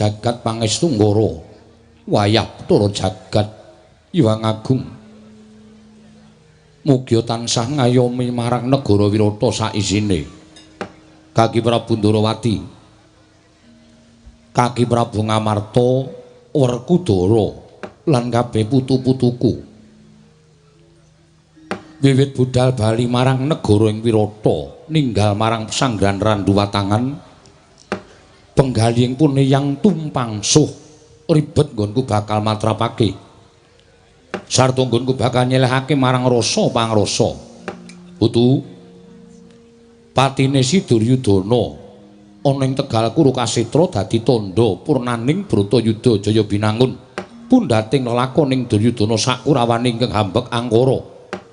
Jagat pangestu nggara wayah Bathara jagat Hyang Agung. Mugia tansah ngayomi marang negara Wirata saisine. Kaki Prabu Ndorowati, Kaki Prabu Ngamarta, Werkudara lan kabeh putu-putuku. Wiwit budal bali marang negara ing Wirata, ninggal marang pesanggrahan Randuwatangan, penggalihing pun yang tumpang suh ribet nggonku bakal matrapake. Sarta nggonku bakal nyelehake marang rasa pangrasa. Putu patine si Duryudana ana ing Tegal Kurukasetra dadi tandha purnaning Bratayuda Jaya Binangun pundhating lelakoning Duryudana sakurawane ingkang hambek angkara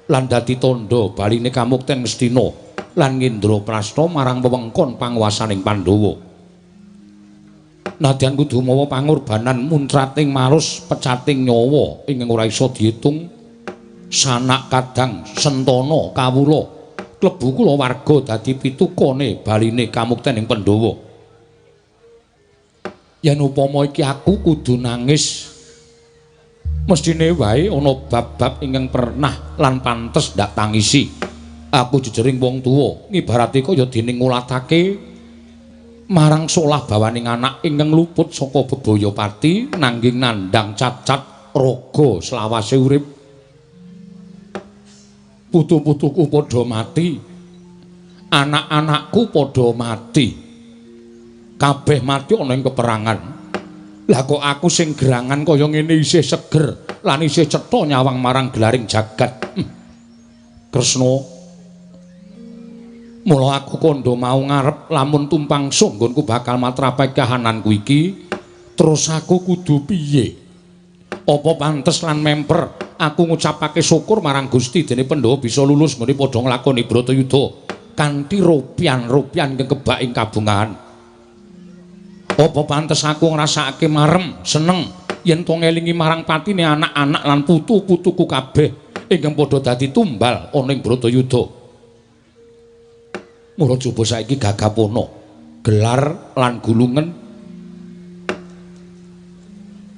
lan dadi tandha baline kamukten Ngastina lan Ngendraprasta marang wewengkon panguwasaning Pandhawa. Nadyan kudu mawa pangorbanan muntrating marus pecating nyawa ingkang ora iso diitung sanak kadang sentana kawula klebu kulawarga dadi pitukane baline kamukten ing Pandhawa. Yen upama iki aku kudu nangis, mesthine wae ana bab-bab ingkang pernah lan pantes ndak tangisi. Aku jejering wong tuwa ngibarate kaya dene ngulatake marang solah bawaning anak ingkang luput saka bebaya pati nanging nandhang cacat raga selawase urip. Putu-putuku padha mati, anak-anakku padha mati, kabeh mati ana ing peperangan. Lah kok aku sing gerangan kaya ngene isih seger lan isih cetha nyawang marang gelaring jagat. Kresna, mula aku kandha mau ngarep lamun tumpang suh nggonku bakal matrapai kahananku iki, terus aku kudu piye? Apa pantes lan memper aku ngucapake syukur marang Gusti dene Pandhawa bisa lulus nggone padha nglakoni Bratayuda kanthi ropian-ropian ingkang kebak ing kabungahan. Apa pantes aku ngrasakake marem seneng yen to ngelingi marang patine anak-anak lan putu-putuku kabeh ingkang padha dadi tumbal ana ing Bratayuda. Mula coba saiki gagapono gelar lan gulungen.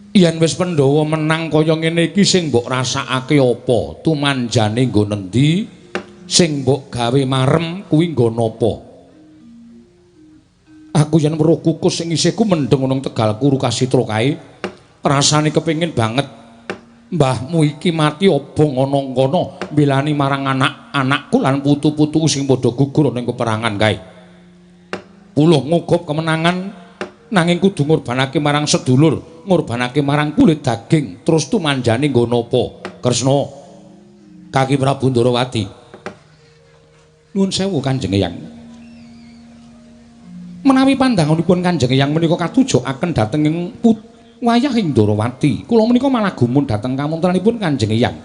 Yen wis Pandhawa menang kaya ngene iki sing mbok rasakake apa? Tumanjane nggo nendi? Sing mbok gawe marem kuwi nggo napa? Aku yen weruh kukus sing isihku mendeng ana Tegal Kurukasitra kae, rasane kepengin banget mbahmu iki mati obong ana kono mbelani marang anak-anakku lan putu-putuku sing padha gugur ana ing peperangan kae. Puluh ngugup kemenangan nanging kudu ngorbanake marang sedulur, ngorbanake marang kulit daging, terus tumanjane nggo napa? Kresna, Kaki Prabu Ndorowati. Nuwun sewu Kanjeng Eyang. Menawi pandanganipun Kanjeng Eyang menika katujukaken dhateng ing wayah ing Ndorowati, kula menika malah gumun dhateng kamontenanipun Kanjeng Eyang.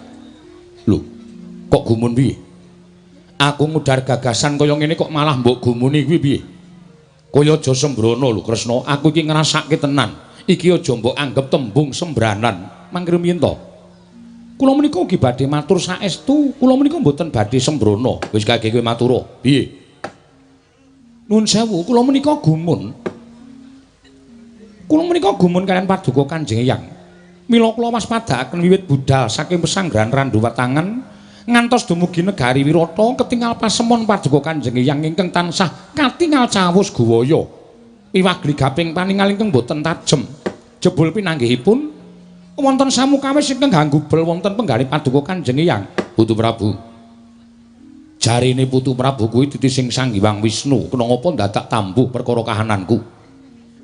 Lho, kok gumun piye? Aku ngudar gagasan kaya ngene kok malah mbok gumuni kuwi piye? Kaya aja sembrono lho Kresna, aku iki ngrasake tenan. Iki aja mbok anggep tembung sembranan. Mangke rumiyin to. Kula menika ugi badhe matur saestu, kula menika mboten badhe sembrono. Wis kage kowe matur. Piye? Nuwun sewu, kula menika gumun. Kula menika gumun kaliyan paduka Kanjeng Eyang. Mila kula waspadaaken wiwit budal saking pesanggrahan Randuwatangan ngantos dumugi negari Wirata ketingal pasemon paduka Kanjeng Eyang ingkang tansah katingal cawus guwaya. Iwah gligaping paningal ingkang boten tajem. Jebul pinanggihipun wonten samukawis ingkang ganggubel wonten penggalih paduka Kanjeng Eyang. Putu Prabu. Jarine Putu Prabu kuwi titi sing Sang Hyang Wisnu, kena ngapa dadak tambuh perkara kahananku.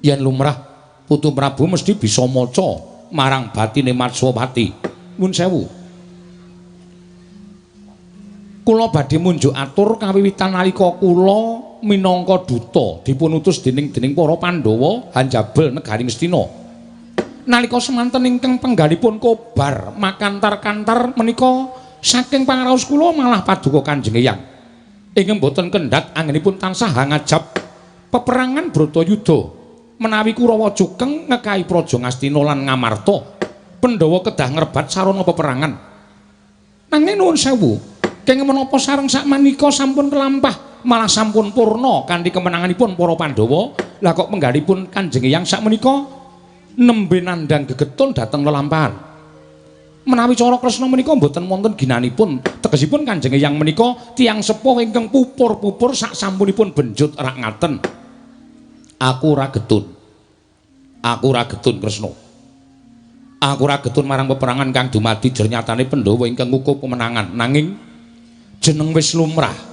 Yen lumrah Putu Prabu mesti bisa maca marang batine Matswapati. Nuwun sewu. Kula badhe munjuk atur kawiwitan nalika kula minangka duta dipun utus dening para Pandhawa hanjabel negari Ngastina. Nalika semanten ingkang penggalipun kobar makantar-kantar menika saking pangraos kula malah paduka Kanjeng Eyang. Ingkang boten kendhat anggenipun tansah ngajab peperangan Bratayuda menawi Kurawa cukeng ngekahi Praja Ngastina lan Ngamarta. Pandhawa kedah ngrebat sarana peperangan. Nanging nuwun sewu, kenging menapa sareng sakmenika sampun kelampah malah sampun purna kanthi kemenanganipun para Pandhawa. Lah kok penggalipun Kanjeng Eyang sakmenika Nembe nandhang gegetun dhateng lelampahan. Menawi cara Kresna menika mboten wonten ginanipun, tegesipun Kanjeng Eyang menika tiyang sepuh ingkang pupur-pupur sak sampunipun benjut rak ngaten. Aku ora getun. Aku ora getun Kresna. Aku ora getun marang peperangan kang dumadi jer nyatane Pandhawa ingkang ngukup kemenangan. Nanging jeneng wis lumrah.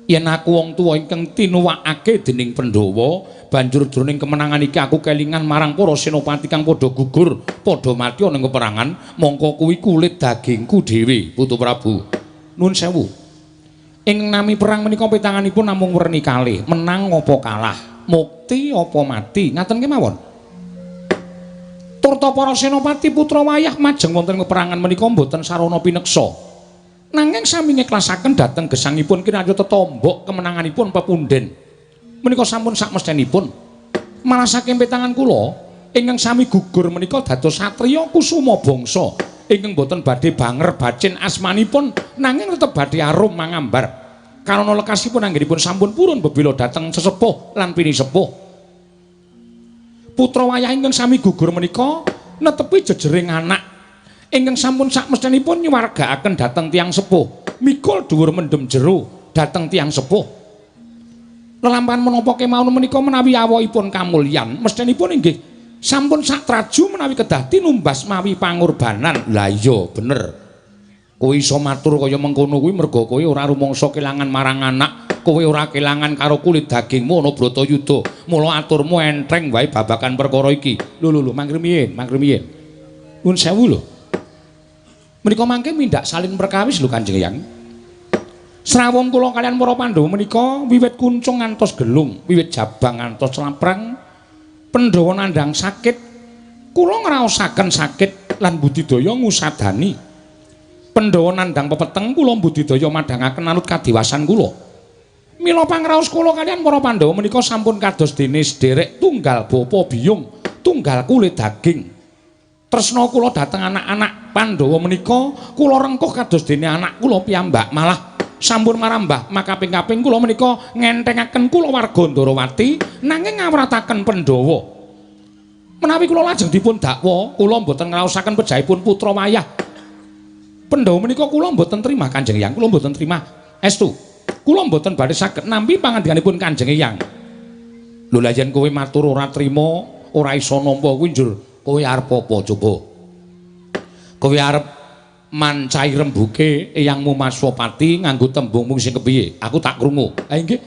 Yen aku wong tuwa ingkang tinuwakake dening Pandhawa, banjur jroning kemenangan iki aku kelingan marang para senopati kang padha gugur, padha mati ana ing peperangan, mongko kuwi kulit dagingku dhewe, Putu Prabu. Nuwun sewu. Ing nami perang menika petanganipun namung werni kalih, menang apa kalah, mukti apa mati, ngaten kemawon. Turta para senopati putra wayah majeng wonten peperangan menika mboten sarana pineksa. Nanging sami ngeklasaken dhateng gesangipun kinarya tetombok kemenanganipun pepunden. Menika sampun sakmestenipun. Malah saking petangan kula ingkang sami gugur menika dados satriya kusuma bangsa ingkang boten badhe banger bacin asmanipun nanging tetep badhe arum mangambar. Karana lekasipun anggenipun sampun purun bebela dhateng sesepuh lan pinisepuh. Putra wayah ingkang sami gugur menika netepi jejering anak ingkang sampun sakmestenipun nyuwargaaken dhateng tiyang sepuh, mikul dhuwur mendem jero dhateng tiyang sepuh. Lelampahan menapa kemawon menika menawi awakipun kamulyan, mestenipun inggih sampun satraju menawi kedah tinumbas mawi pangorbanan. Lah iya bener. Kowe iso matur kaya mengkono kuwi merga kowe ora rumangsa kelangan marang anak, kowe ora kelangan karo kulit dagingmu ana Bratayuda. Mula aturmu enteng wae babagan perkara iki. Lho lho lho, mangkrumiyin, mangkrumiyin. Nuwun sewu lho. Menika mangke mindhak salin perkawis lho Kanjeng Eyang. Srawung kula kaliyan para Pandhawa menika wiwit kuncung ngantos gelung, wiwit jabang ngantos claprang, Pandhawa nandhang sakit, kula ngraosaken sakit lan budidaya ngusadani. Pandhawa nandhang pepeteng, kula budidaya madhangaken anut kadiwasan kula. Mila pangraos kula kaliyan para Pandhawa menika sampun kados dene sederek tunggal bapa biyung, tunggal kulit daging. Tresna kula dhateng anak-anak Pandhawa menika kula rengkuh kados dene anak kula piyambak, malah sampun marambah makaping-kaping kula menika ngentengaken kulawarga Ndarawati nanging ngawrataken Pandhawa. Menawi kula lajeng dipun dakwa, kula mboten ngraosaken pejahipun putra wayah Pandhawa menika kula mboten trima Kanjeng Eyang, kula mboten trima. Estu, kula mboten badhe saged nampi pangandikanipun Kanjeng Eyang. Lho lah yen kowe matur ora trima, ora iso nampa kuwi njur kowe arep apa coba? Kowe arep mancai rembuke eyangmu Maswapati nganggo tembungmu sing kepiye? Aku tak krungu. Ha inggih.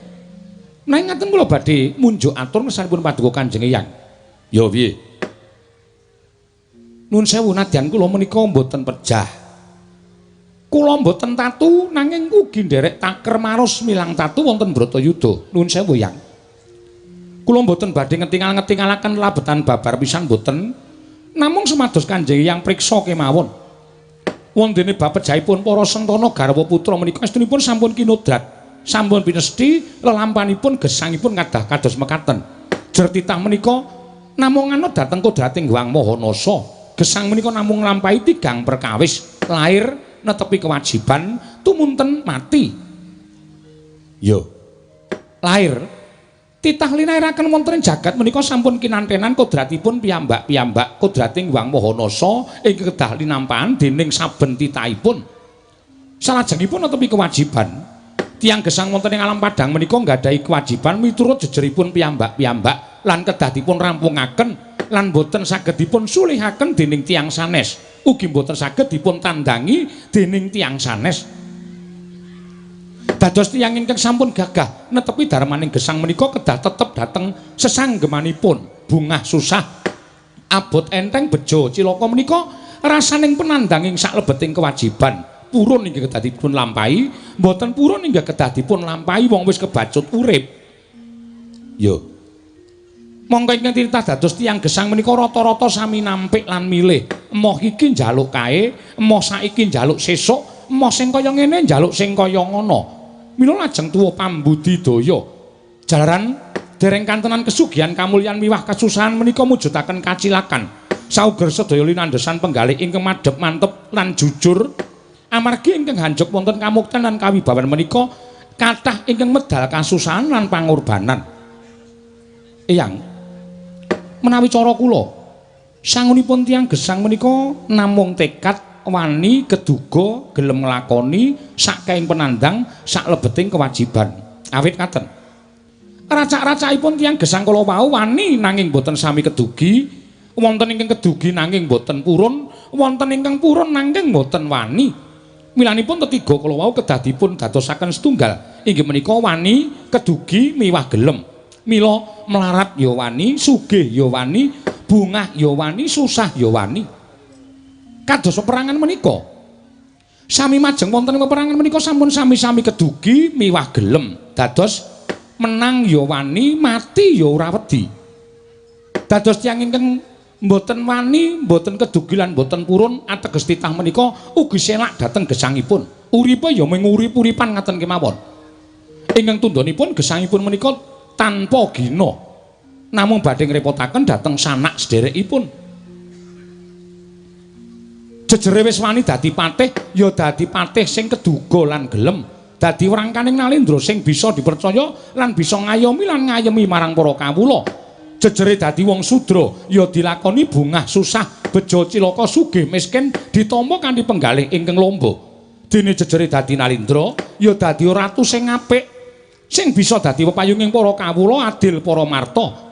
Nanging ngaten kula badhe munjuk atur ngersanipun paduka Kanjeng Eyang. Ya piye? Nuwun sewu nadyan kula menika mboten pejah. Kula mboten tatu nanging ugi nderek taker marus milang tatu wonten Bratayuda. Nuwun sewu Yang. Kula mboten badhe ngetingal-ngetingalaken labetan babar pisan mboten. Namung sumados Kanjeng Eyang priksa kemawon. Wondene bab pejahipun para sentana garwa putra menika estunipun sampun kinodrat, sampun pinesthi lelampanipun gesangipun kadah kados mekaten. Jer titah menika namung anut dhateng kodrating Hyang Maha Nasa. Gesang menika namung nglampahi tigang perkawis, lair netepi kewajiban, tumunten mati. Yo. Lair titah linairaken wonten ing jagat menika sampun kinantenan kodratipun piyambak-piyambak kodrating Hyang Maha Nasa ingkang kedah linampahan dening saben titahipun. Salajengipun netepi kewajiban. Tiyang gesang wonten ing alam padhang menika nggadahi kewajiban miturut jejeripun piyambak-piyambak lan kedah dipun rampungaken lan boten saged dipun sulihaken dening tiyang sanes. Ugi boten saged dipun tandangi dening tiyang sanes. Dados tiyang ingkang sampun gagah netepi darmaning gesang menika kedah tetep dhateng sesanggemanipun. Bungah susah, abot enteng bejo cilaka menika rasaning penandanging saklebeting kewajiban. Purun ingkang kedah dipun lampahi, mboten purun ingkang kedah dipun lampahi wong wis kebacut urip. Yo. Mongko ingkang tinitah dados tiyang gesang menika rata-rata sami nampik lan milih. Emoh iki njaluk kae, emoh saiki njaluk sesuk, emoh sing kaya ngene njaluk sing kaya ngono. Mila lajeng tuwa pambudidaya. Jalaran dereng kantenan kesugihan kamulyan miwah kasusahan menika mujudaken kacilakan. Sauger sedaya linandhesan penggalih ingkang madhep mantep lan jujur. Amargi ingkang hanjuk wonten kamukten lan kawibawan menika kathah ingkang medal kasusahan lan pangorbanan. Eyang, menawi cara kula Sangunipun tiyang gesang menika namung tekad wani keduga gelem nglakoni sakaing penandang saklebeting kewajiban. Awit ngaten. Racak-racakipun tiyang gesang kala wau wani nanging boten sami kedugi, wonten ingkang kedugi nanging boten purun, wonten ingkang purun nanging boten wani. Milanipun tetiga kala wau kedah dipun dadosaken setunggal, inggih menika wani, kedugi miwah gelem. Mila melarat ya wani, sugih ya wani, bungah ya wani, susah ya wani. Kados peperangan menika. Sami majeng wonten ing peperangan menika sampun sami-sami kedugi miwah gelem. Dados menang ya wani, mati ya ora wedi. Dados tiyang ingkang mboten wani, mboten kedugi lan mboten purun ateges titah menika ugi selak dhateng gesangipun. Uripe ya mung urip-uripan ngaten kemawon. Ingkang tundhonipun gesangipun menika tanpa gina. Namung badhe ngrepotaken dhateng sanak sederekipun. Jejere wis wani dadi patih, ya dadi patih sing keduga lan gelem. Dadi wrangkaning Nalendra sing bisa dipercaya lan bisa ngayomi lan ngayemi marang para kawula. Jejere dadi wong sudra, ya dilakoni bungah susah, bejo cilaka sugih miskin ditampa kanthi penggalih ingkang lomba. Dene jejere dadi Nalendra, ya dadi ratu sing apik, sing bisa dadi pepayunging para kawula adil para marta.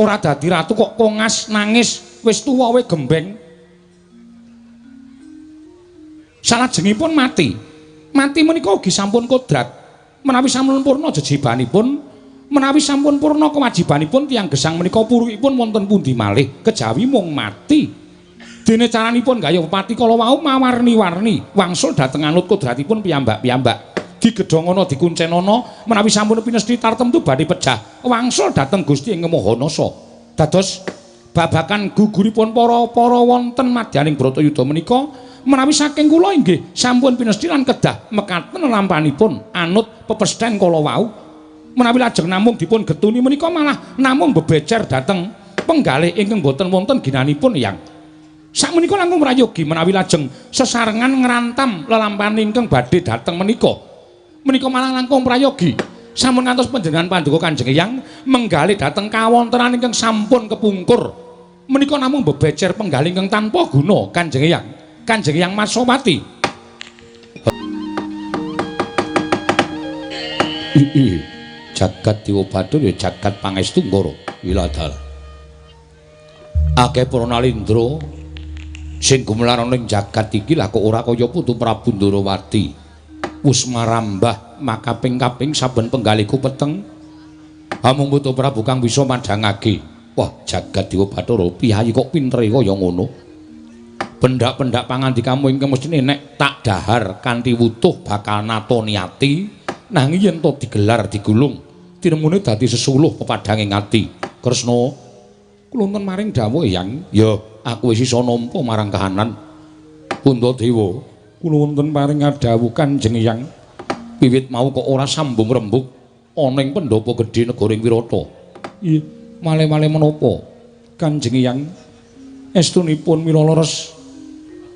Ora dadi ratu kok kongas nangis wis tuwa we gembeng. Salajengipun mati. Mati menika ugi sampun kodrat. Menawi sampun purna jejibanipun, menawi sampun purna kewajibanipun tiyang gesang menika purukipun wonten pundi malih kejawi mung mati. Dene caranipun gayuh pepati kala wau mawarni-warni wangsul dhateng anut kodratipun piyambak-piyambak. Digedhongana dikuncenana menawi sampun pinesti tartemtu badhe pejah wangsul dhateng Gusti Ing Maha Nasa. Dados babakan guguripun para-para wonten madyaning Bratayuda menika menawi saking kula inggih sampun pinesti lan kedah mekaten lampanipun anut pepesthen kala wau. Menawi lajeng namung dipun getuni menika malah namung bebecer dhateng penggalih ingkang boten wonten ginanipun yang. Sakmenika langkung prayogi menawi lajeng sesarengan ngrantam lelampahan ingkang badhe dhateng menika. Menika malah langkung prayogi. Sampun ngantos panjenengan panduka Kanjeng Hyang menggalih dhateng kawontenan ingkang sampun kepungkur. Menika namung bebecer penggalih ingkang tanpa guna Kanjeng Hyang. Kanjeng Hyang Matsawati. Jagat Dewa Bathara ya jagat pangestu Ngara wiladal. Akeh para nalindra sing gumelar ana ing jagat iki lah kok ora kaya putu Prabu Ndorowati. Wis marambah makaping-kaping saben penggalihku peteng. Amung putu Prabu kang bisa madhangake. Wah, jagat Dewa Bathara piyayi kok pintere kaya ngono. Pendak-pendak pangandikamu ingkang mestine nek tak dahar kanthi wutuh bakal nata niati, nanging yen to digelar digulung tinemune dadi sesuluh pepadhanging ati. Kresna, kula wonten maring dawuh Hyang, ya aku wis iso nampa marang kahanan. Puntadewa, kula wonten paring dawuh Kanjeng Hyang, wiwit mau kok ora sambung rembug ana ing pendhapa gedhe negara ing Wirata. Iya, male-male menapa Kanjeng Hyang? Estunipun mila leres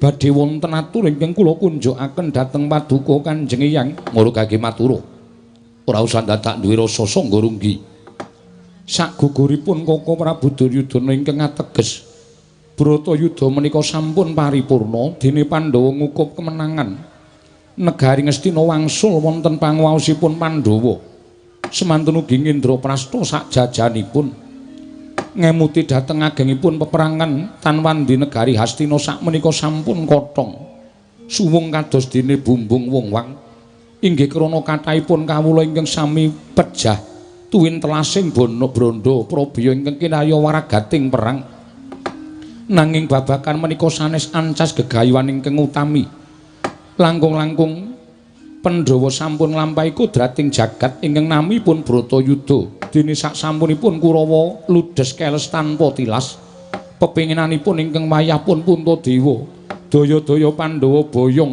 badhe wonten atur ingkang kula kunjukaken dhateng paduka Kanjeng Hyang. Murugake matur. Ora usah dadak duwe rasa sangga runggi. Sakguguripun Koko Prabu Duryudana ingkang ateges Bratayuda menika sampun paripurna dene Pandhawa ngukup kemenangan. Negari Ngastina wangsul wonten panguwaosipun Pandhawa. Semantun ugi Indraprasta sakjajanipun ngemuti dhateng agengipun peperangan tanwandi negari Hastina sakmenika sampun kothong. Suwung kados dene bumbung wong wang inggih krana kathahipun kawula ingkang sami pejah tuwin telasing bono brandha prabya ingkang kinarya waragating perang. Nanging babakan menika sanes ancas gegayuhan ingkang utami. Langkung-langkung Pandhawa sampun nglampahi kodrating jagat ingkang namipun Bratayuda. Dene saksampunipun Kurawa ludes keles tanpa tilas. Pepinginanipun ingkang wayah pun Puntadewa, daya-daya Pandhawa boyong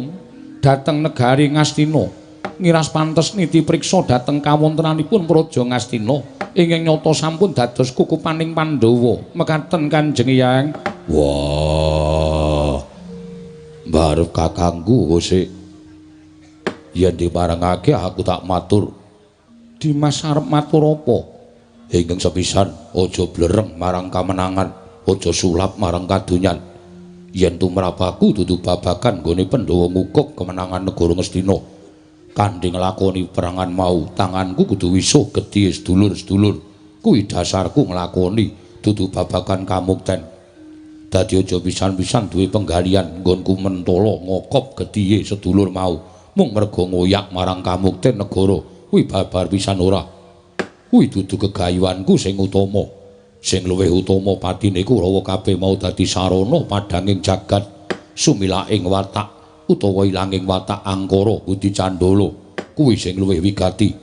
dhateng negari Ngastina. Ngiras pantes niti priksa dhateng kawontenanipun Praja Ngastina ingkang nyata sampun dados kukupaning Pandhawa. Mekaten Kanjeng Hyang. Wah. Barep kakangku sik. Yen diparengake aku tak matur. Dimas arep matur apa? Ingkang sepisan aja blereng marang kamenangan. Aja sulap marang kadonyan. Yen tumrap aku dudu babagan nggone Pandhawa ngukup kemenangan negara Ngastina. Kanthi nglakoni perangan mau, tanganku kudu wisuh gedhe sedulur-sedulur. Kuwi dasarku nglakoni dudu babagan kamukten. Dadi aja pisan-pisan duwe penggalian nggonku mentala ngokop gedhe sedulur mau. Mung merga ngoyak marang kamukten negara, kuwi babar pisan ora. Kuwi dudu gegayuhanku sing utama. Sing luwih utama patine Kurawa kabeh mau dadi sarana padhanging jagat sumilaking watak utawa ilanging watak angkara budi candala. Kuwi sing luwih wigati.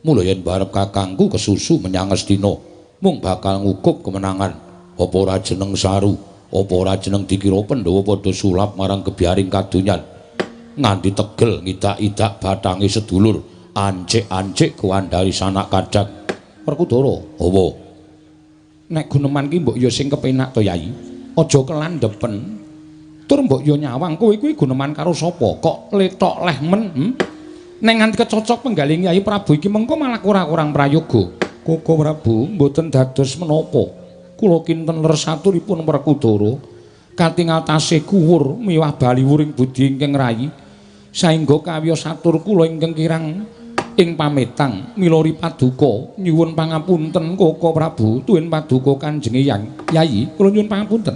Mula yen barep kakangku kesusu menyang Ngastina mung bakal ngukup kemenangan. Apa ora jeneng saru, apa ora jeneng dikira Pandhawa padha sulap marang gebyaring kadonyan. Nganti tegel ngidak-idak bathange sedulur, ancik-ancik kuwandhari sanak kadang. Werkudara, apa? Nek guneman ki mbok ya sing kepenak to, Yai. Aja kelandhepen. Tur mbok ya nyawang kowe kuwi guneman karo sapa? Kok letok leh men? Nek nganti kecocok penggaling Yai Prabu iki mengko malah kurang-kurang prayoga. Koko Prabu mboten dados menapa. Kula kinten leresaturipun Werkudara katingal tasih kuwur miwah baliwuring budi ingkang rayi. Saengga kawiyos atur kula ingkang kirang ing pametang milori paduka nyuwun pangapunten Koko Prabu tuwin paduka Kanjeng Eyang. Yai, kula nyuwun pangapunten.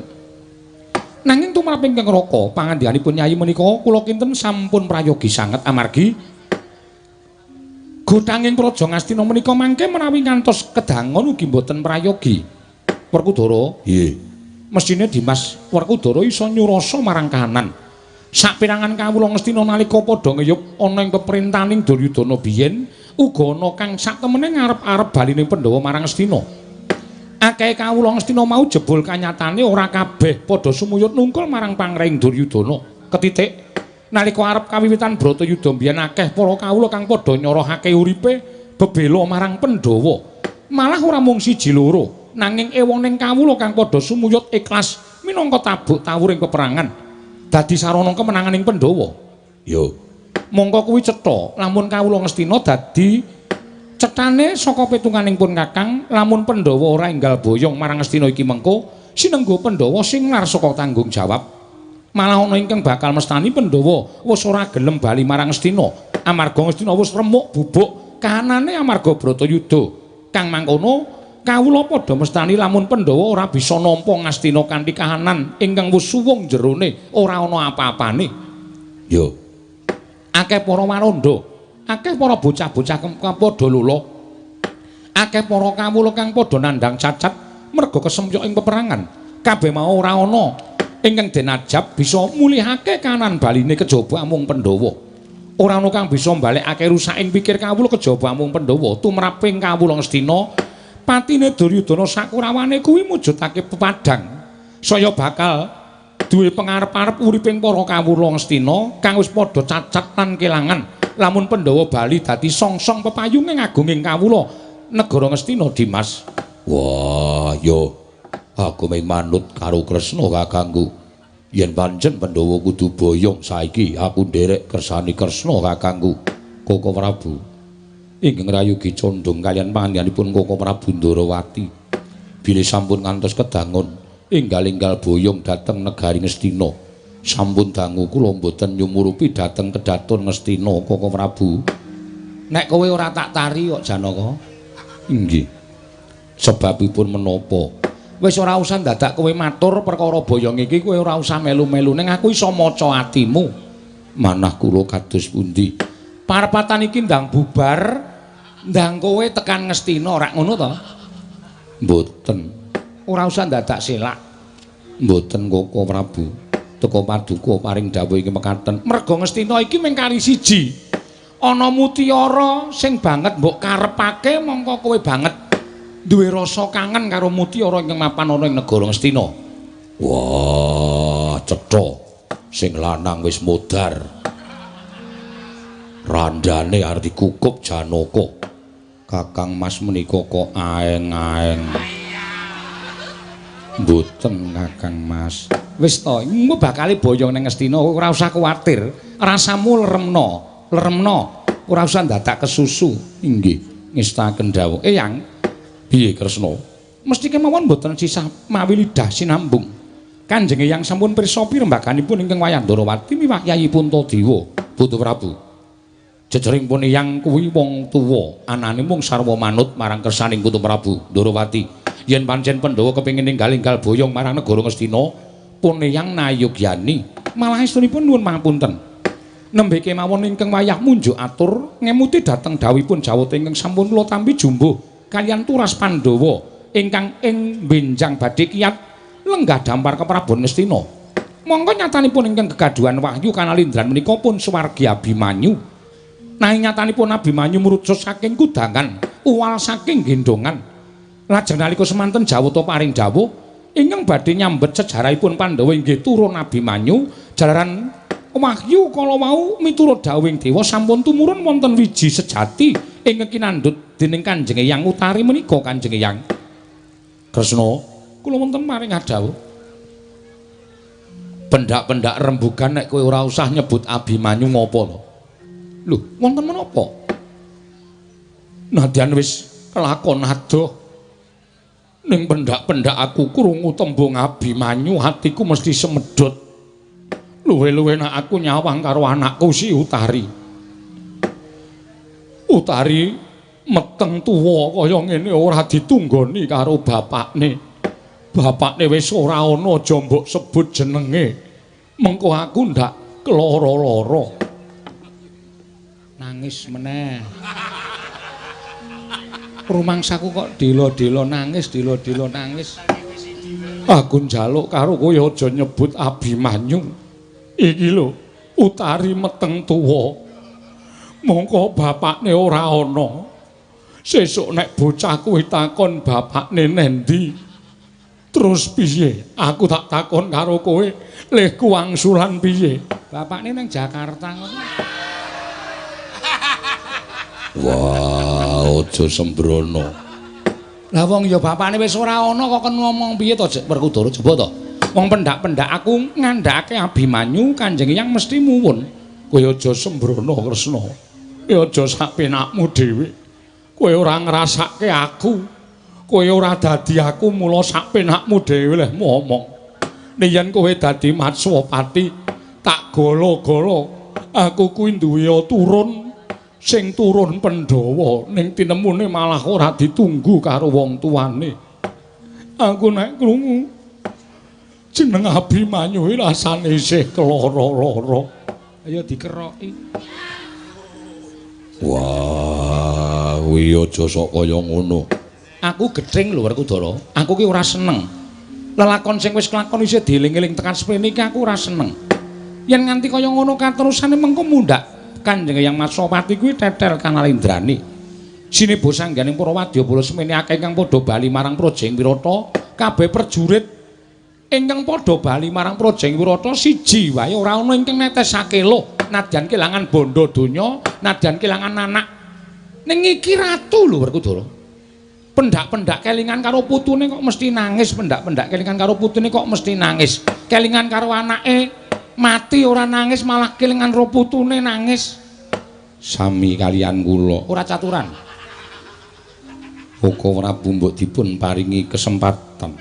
Nanging tumrap ingkang raka pangandikanipun Yai menika kula kinten sampun prayogi sanget amargi gothanging Praja Ngastina menika mangke menawi ngantos kedangon ugi mboten prayogi. Werkudara, nggih. Mesthine Dimas Werkudara iso nyurasa marang kahanan. Saperangan kawula Ngastina nalika padha ngeyup ana ing peperintahaning Duryudana biyen uga ana kang saktemene ngarep-arep baline Pandhawa marang Ngastina. Akeh kawula Ngastina mau jebul kanyatane ora kabeh padha sumuyut nungkul marang pangreing Duryudana. Ketitik nalika arep kawiwitan Bratayuda biyen akeh para kawula kang padha nyorohake uripe bebela marang Pandhawa. Malah ora mung siji loro, nanging ewoning kawula kang padha sumuyut ikhlas minangka tabuk tawuring peperangan. Dadi sarana kemenanganing Pandhawa. Yo. Mongko kuwi cetha lamun kawula Ngastina dadi cethane saka pitunganing pun Kakang, lamun Pandhawa ora enggal boyong marang Ngastina iki mengko sinenggo Pandhawa sing lar saka tanggung jawab. Malah ana ingkang bakal mestani Pandhawa wis ora gelem bali marang Ngastina amarga Ngastina wis remuk bubuk kahanane amarga Bratayuda. Kang mangkono kawula padha mestani lamun Pandhawa ora bisa nampa Ngastina kanthi kahanan ingkang wis suwung jerone ora ana apa-apane. Yo. Akeh para warandha, akeh para bocah-bocah kang padha lula, akeh para kawula kang padha nandhang cacat merga kesempyok ing peperangan. Kabeh mau ora ana ingkang den ajab bisa mulihake kahanan baline kejaba amung Pandhawa. Ora ana kang bisa mbalekake rusaking pikir kawula kejaba amung Pandhawa. Tumraping kawula Ngastina patine Duryudana sakurawane kuwi mujudake pepadhang saya bakal duwe pengarep-arep uriping para kawula Ngastina kang wis padha cacat lan kelangan lamun Pandhawa bali dadi songsong pepayunge ngagunging kawula negara Ngastina. Dimas, wah yo aku mung manut karo Kresna kakangku. Yen pancen Pandhawa kudu boyong saiki aku nderek kersane Kresna kakangku. Koko Prabu ingkang rayugi condong kaliyan panjenenganipun Koko Prabu Ndorowati bilih sampun ngantos kedangon enggal-enggal boyong dhateng negari Ngastina. Sampun dangu kula mboten nyumurupi dhateng kedaton Ngastina Koko Prabu. Nek kowe ora tak tari kok Janaka. Inggih. Sebabipun menapa? Wis ora usah dadak kowe matur perkara boyong iki, kowe ora usah melu-melu ning aku iso maca atimu. Manah kula kados pundi? Parepatan iki ndang bubar, ndang kowe tekan Ngastina ora ngono to? Mboten. Ora usah dadak selak. Mboten Koko Prabu. Teka paduka paring dawuh iki mekaten. Merga Ngastina iki mung kari siji. Ana mutiara sing banget mbok karepake mongko kowe banget duwe rasa kangen karo mutiara ingkang mapan ana ing negara Ngastina. Wah, cetha. Sing lanang wis modar. Randane arep dikukup Janaka. Kakang Mas menika kok aeng-aeng. Mboten Kakang Mas. Wis to, engko bakale boyong ning Ngastina ora usah kuwatir. Rasamu leremno, leremno. Ora usah dadak kesusu. Inggih, ngestaken dawuh. Eyang, piye Kresna? Mesti kemawon mboten sisah mawi lidah sinambung. Kanjeng Eyang sampun pirsa pirembaganipun ingkang wayah Ndorowati miwah Yayi Puntadewa, Putu Prabu. Jejering pun Eyang kuwi wong tuwa, anane mung sarwa manut marang kersaning Putu Prabu Ndorowati. Yen pancen Pandhawa kepengin ninggal-inggal boyong marang negara Ngastina, pun Eyang nayogyani. Malah estunipun nuwun pangapunten. Nembe kemawon ingkang wayah munjuk atur ngemuti dhateng dawuhipun Jawata ingkang sampun kula tampi jumbuh kaliyan turas Pandhawa ingkang ing benjang badhe kiyat lenggah dampar keprabon Ngastina. Mongko nyatanipun ingkang gegaduhan wahyu kanalindran menika pun swargi Abimanyu. Nanging nyatanipun Abimanyu mrucut saking kudangan, uwal saking gendongan. Lajeng nalika semanten Jawata paring dawuh ingkang badhe nyambet sejarahipun Pandhawa inggih turun Abimanyu jalaran wahyu kala wau miturut dawuhing dewa sampun tumurun wonten wiji sejati ingkang kinandhut dening Kanjeng Eyang Utari menika Kanjeng Eyang. Kresna, kula wonten maring adhawuh. Pendak-pendak rembugan nek kowe ora usah nyebut Abimanyu ngopo to? Lho, wonten menapa? Nadyan wis kelakon adoh. Ning pendak-pendak aku krungu tembung Abimanyu atiku mesti semedhot. Luwe-luwe nek aku nyawang karo anakku si Utari. Utari meteng tuwa kaya ngene ora ditunggoni karo bapakne. Bapakne wis ora ana aja mbok sebut jenenge. Mengko aku ndak keloro-loro. Nangis meneh. Rumangsaku kok delo-delo nangis, delo-delo nangis. Aku njaluk karo kowe aja nyebut Abimanyu. Iki lho, Utari meteng tuwa. Mongko bapakne ora ana. Sesuk nek bocah kuwi takon bapakne nendi, terus piye? Aku tak takon karo kowe, lehku wangsulan piye? Bapakne nang Jakarta ngono. Wah, aja sembrono. Lah wong ya bapakne wis ora ana kok kon ngomong piye to, Werkudara? Coba to. Wong pendak-pendak aku ngandhake Abimanyu, Kanjeng Eyang mesti muwun. Kowe aja sembrono, Kresna. Kowe aja sak penakmu dhewe. Kowe ora ngrasake aku. Kowe ora dadi aku mula sak penakmu dhewe leh ngomong. Nek yen kowe dadi Matswapati, tak golo-golo aku kuwi duwe turun sing turun Pandhawa ning tinemune malah ora ditunggu karo wong tuane. Aku nek krungu jeneng Abimanyu rasane isih keloro-loro. Ayo dikeroki. Wah, kuwi aja sok kaya ngono. Aku gething lho Werkudara. Aku ki ora seneng. Lelakon sing wis kelakon isih dieling-eling tekan sepene iki aku ora seneng. Yen nganti kaya ngono katerusane mengko mundhak Kanjeng Eyang Matswapati kuwi tetel kanalindrane. Sinebo sangganing para wadyabala semene akeh ingkang padha bali marang Praja ing Wirata, kabeh prajurit ingkang padha bali marang Praja ing Wirata siji wae ora ana ingkang netesake loh, nadyan kelangan bondo donya, nadyan kelangan anak. Ning iki ratu lho Werkudara. Pendak-pendak kelingan karo putune kok mesti nangis, pendak-pendak kelingan karo putune kok mesti nangis. Kelingan karo anake mati ora nangis, malah kelingan karo putune nangis. Sami kalian kula, ora caturan. Koko Prabu mbok dipun paringi kesempatan.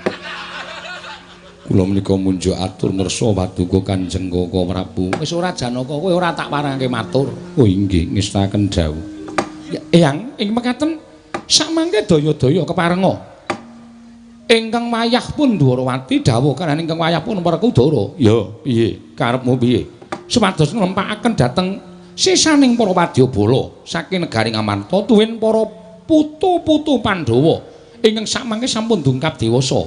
Kula menika munjuk atur ngersa paduka Kanjeng Koko Prabu. Wis ora Janaka, kowe ora tak parangke matur. Oh inggih, ngestaken dawuh. Eyang, ing mekaten samangke daya-daya keparenga. Ingkang wayah pun Dwarawati dawuh kaliyan ingkang wayah pun Werkudara. Ya, piye? Karepmu piye? Supados nglempakaken dhateng sisaning para wadyabala saking negari Ngamarta tuwin para putu-putu Pandhawa ingkang samangke sampun dungkap dewasa.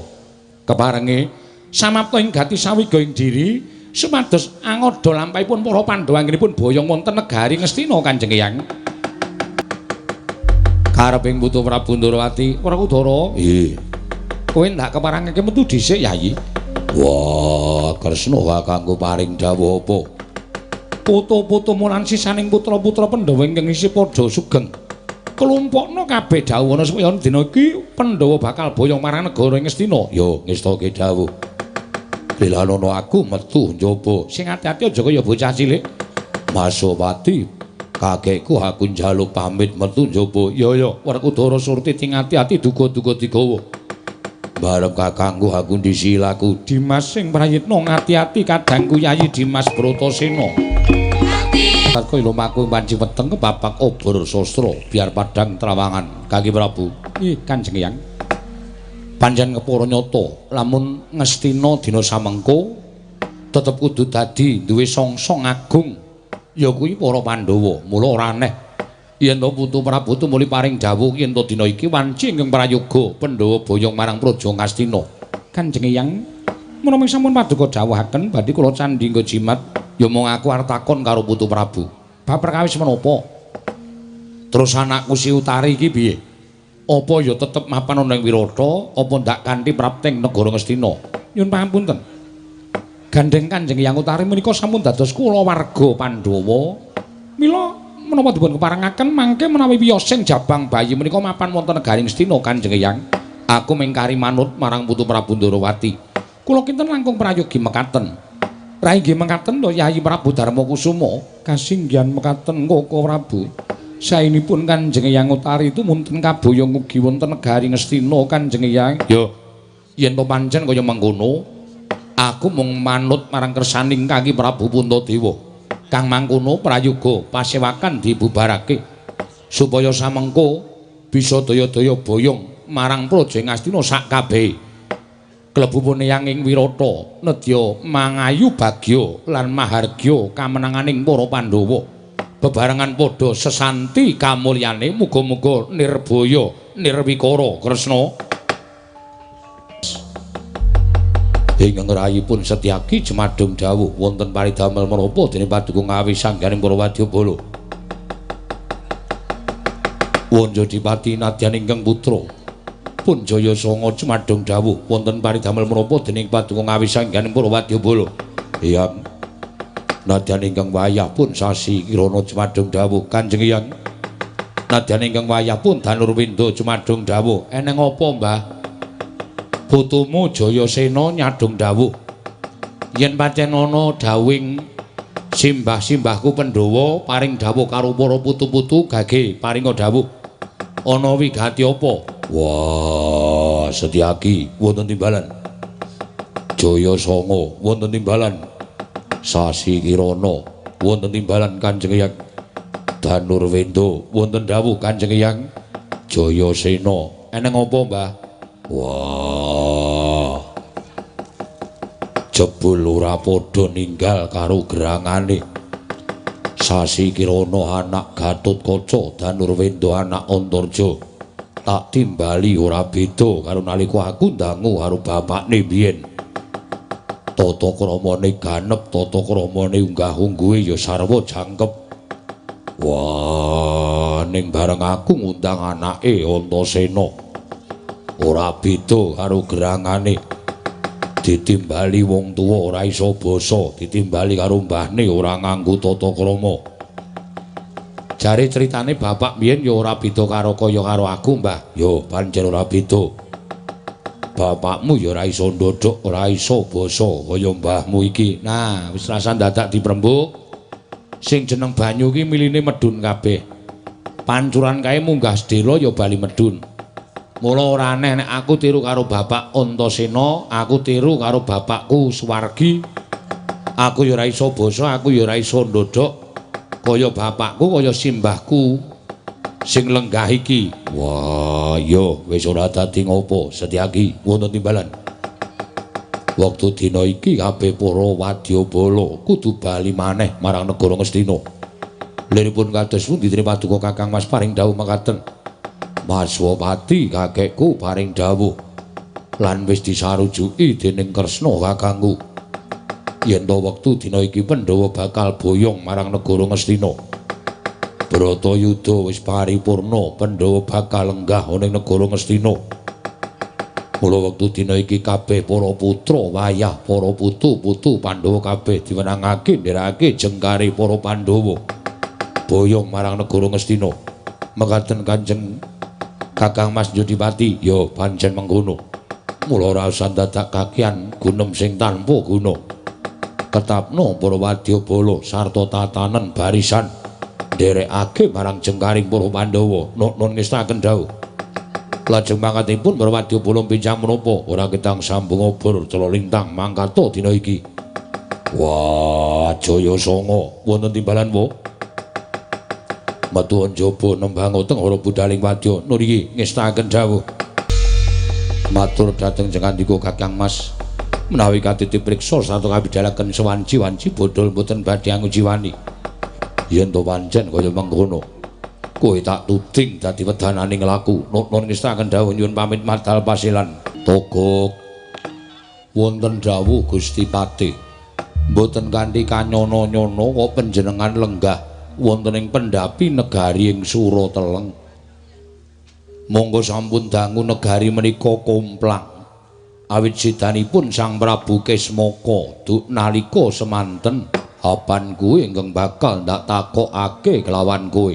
Keparenge samapta ing gati sawiga ing diri supados angoda lampahipun para Pandhawa anggenipun boyong wonten negari Ngastina Kanjeng Eyang. Kareping putu Prabu Ndorowati, Werkudara. Nggih. Kowe ndak keparengake metu dhisik, Yayi. Wah, Kresna kakangku paring dawuh apa? Putu-putu lan sisaning putra-putra Pandhawa ingkang isih padha sugeng. Kelompokno kabeh dawuh ana supaya dina iki Pandhawa bakal boyong marang negara Ngastina. Ya, ngestake dawuh. Lelanono aku metu njaba. Sing ati-ati aja kaya bocah cilik. Masopati, kakekku aku njaluk pamit metu njaba. Ya ya, Werkudara Surti sing ati-ati duga-duga digawa. Barep kakangku aku disilaku Dimas sing prayitna ngati-ati kadangku Yayi Dimas Bratasena. Kaya lumaku panci weteng kebapak obor sastra biar padhang trawangan Kaki Prabu. Ih Kanjeng Hyang. Pancen kepara nyata lamun Ngastina dina samengko tetep kudu dadi duwe songsong agung ya kuwi para Pandhawa. Mula ora aneh yen to Putu Prabu tumuli paring dawuh yen to dina iki wanci ingkang prayoga Pandhawa boyong marang Praja Ngastina. Kanjeng Hyang menawi sampun paduka dawuhaken badhe kula candhi nggo jimat ya mung aku arep takon karo Putu Prabu. Bab perkawis menapa? Terus anakku si Utari iki piye? Apa ya tetep mapan ana ing Wirata apa ndak kanthi prapting negara Ngastina? Nyuwun pangapunten. Gandheng Kanjeng Hyang Utari menika sampun dados kulawarga Pandhawa. Mila menapa dipun keparengaken mangke menawi wiyosing jabang bayi menika mapan wonten negari Ngastina Kanjeng Hyang. Aku mengkari manut marang Putu Prabu Ndorowati. Kula kinten langkung prayogi mekaten. Rai nggih mekaten to Yayi Prabu Darmakusuma. Kasinggihan mekaten Koko Prabu. Saenipun Kanjeng Hyang Utari tumunten kaboyong ugi wonten negari Ngastina Kanjeng Hyang. Ya yen to pancen kaya mengkono, aku mung manut marang kersaning Kaki Prabu Puntadewa. Kang mangkono prayoga pasewakan dibubarake supaya samengko bisa daya-daya boyong marang Praja Ngastina sak kabehe. Klebu puneyang ing Wirata nedya mangayu bagya lan mahargya kamenanganing para Pandhawa. Bebarengan padha sesanti kamulyane muga-muga nirbaya nirwikara Kresna. Ingkang rayipun Setyaki jumadung dawuh wonten paridamel menapa dene paduka ngawi sangganing para wadyabala. Wanjadipati nadyan ingkang putra pun Jaya Sanga jumadung dawuh wonten paridamel menapa dening paduka ngawi sangganing para wadyabala. Eyang nadyan ingkang wayah pun Sasi Kirana jumadung dawuh Kanjeng Hyang. Nadyan ingkang wayah pun Danurwenda jumadung dawuh. Eneng apa, Mbah? Putumu Jayasena nyadong dawuh yen pancen ana dawuhing simbah-simbahku Pandhawa paring dawuh karo para putu-putu gage paringa dawuh ana wigati apa? Wah, Setyaki wonten timbalan. Jaya Sanga wonten timbalan. Sasi Kirana wonten timbalan Kanjeng Hyang. Danurwenda wonten dawuh Kanjeng Hyang. Jayasena eneng apa, Mbah? Wah, jebul ora padha ninggal karo gerangane. Sasi Kirana anak Gatotkaca, Danurwenda anak Antarja. Tak timbali ora beda karo nalika aku ndangu karo bapakne biyen. Tata kramane ganep, tata kramane unggah-ungguhe ya sarwa jangkep. Wah, ning bareng aku ngundang anake Antasena ora beda karo gerangane. Ditimbali wong tuwa ora iso basa, ditimbali karo mbahne ora nganggo tata krama. Jare critane bapak biyen ya ora beda karo kaya karo aku, Mbah. Ya pancen ora beda. Bapakmu ya ora iso ndodhok, ora iso basa kaya mbahmu iki. Nah, wis rasa dadak diprembug. Sing jeneng banyu iki miline medhun kabeh. Pancuran kae munggah sedhela ya bali medhun. Mula ora aneh nek aku tiru karo bapak Antasena, aku tiru karo bapakku Suwargi. Aku ya ora iso basa, aku ya ora iso ndodhok kaya bapakku, kaya simbahku sing lenggah iki. Wah, ya wis ora dadi ngopo, Setyaki wonten timbalan. Wektu dina iki kabeh para wadyabala kudu bali maneh marang negara Ngastina. Liripun kados pundi dene paduka Kakang Mas paring dawuh mekaten. Maswapati kakekku paring dawuh lan wis disarujuki dening Kresna kakangku. Yen to wektu dina iki Pandhawa bakal boyong marang negara Ngastina. Bratayuda wis paripurna, Pandhawa bakal lenggah ana ing negara Ngastina. Mula wektu dina iki kabeh para putra wayah para putu-putu Pandhawa kabeh diwenangake nderekake jengkare para Pandhawa boyong marang negara Ngastina. Mekaten Kanjeng Kakang Mas Jodipati, ya pancen mengkono. Mula ora usah dadak kakian gunem sing tanpa guna. Ketapno para wadyabala sarta tatanen barisan nderekake marang jengkaring para Pandhawa. Nun ngestaken dawuh. Lajeng mangkatipun para wadyabala pincang menapa ora ketang sambung obor cela lintang mangkata dina iki. Wah, Jaya Sanga wonten timbalan wo. Metu njaba nembang teng hara budhaling wadya nuriyi ngestakaken dawuh. Matur dhateng jengandika Kakang Mas, menawi katiti priksa sarta kabidhalaken sewanci-wanci bodhol mboten badhe angujiwani. Yen to pancen kaya mengkono, kowe tak tuding dadi wedananing laku. Nun ngestakaken dawuh nyuwun pamit madal pasilan. Togok wonten dawuh Gusti Patih. Mboten kanthi kanyono-nyono kok panjenengan lenggah wonten ing pendhapi negari ing Surateleng. Monggo sampun dangu negari menika komplang. Awit sidanipun Sang Prabu Kesmaka duk nalika semanten hapan kuwe ingkang bakal ndak takokake kelawan kowe.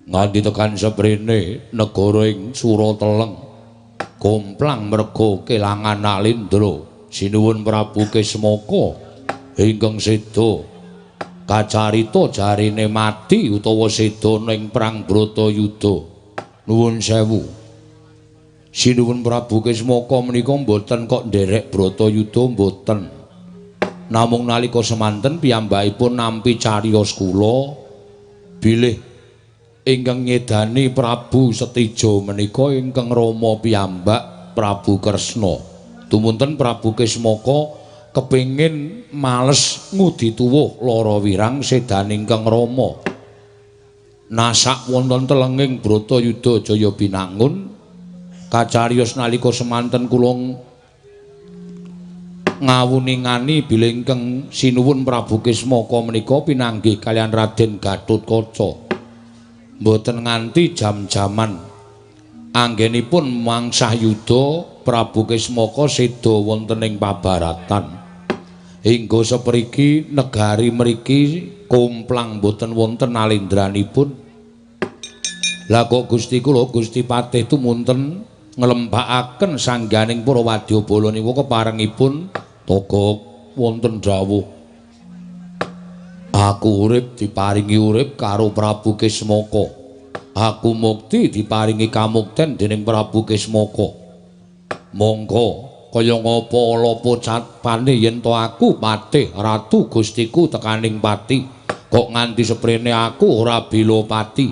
Nganti tekan seprene negara ing Surateleng komplang merga kelangan Alindra. Sinuwun Prabu Kesmaka ingkang seda kacarita jarine mati utawa seda ning perang Bratayuda. Nuwun sewu. Sinuwun Prabu Kesmaka menika mboten kok nderek Bratayuda mboten. Namung nalika semanten piyambakipun nampi cariyos kula bilih ingkang nyedani Prabu Setija menika ingkang rama piyambak Prabu Kresna. Tumunten Prabu Kesmaka kepengin males ngudi tuwuh lara wirang sedaning ingkang rama. Nasak wonten telenging Bratayuda Jaya Binangun kacariyos nalika semanten kula ngawuningani bilih ingkang sinuwun Prabu Kesmaka menika pinanggih kaliyan Raden Gatotkaca. Mboten nganti jam-jaman anggenipun mangsah yuda Prabu Kesmaka seda wonten ing pabaratan. Hingga sepriki negari mriki komplang mboten wonten alindranipun. Lah kok Gusti kula Gusti Patih tumunten nglembakaken sangganing para wadyabala niku keparengipun togok wonten dawuh. Aku urip diparingi urip karo Prabu Kesmaka. Aku mukti diparingi kamukten dening Prabu Kesmaka. Monggo kaya ngapa ala pocapane yen to aku patih ratu Gustiku tekaning pati. Kok nganti seprene aku ora bela pati.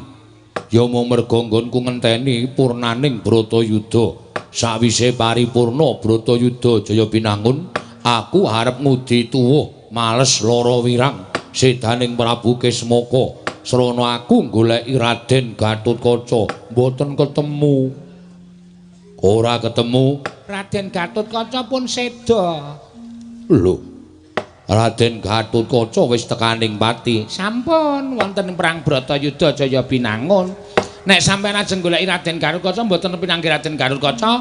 Ya mung merga nggonku ngenteni purnaning Bratayuda. Sawise paripurna Bratayuda Jaya Binangun, aku arep ngudi tuwuh males lara wirang sedaning Prabu Kesmaka. Srana aku goleki Raden Gatotkaca, mboten ketemu. Ora ketemu. Raden Gatotkaca pun seda. Lho. Raden Gatotkaca wis tekaning pati. Sampun wonten perang Bratayuda Jaya Binangun. Nek sampeyan ajeng goleki Raden Gatotkaca mboten pinanggih Raden Gatotkaca,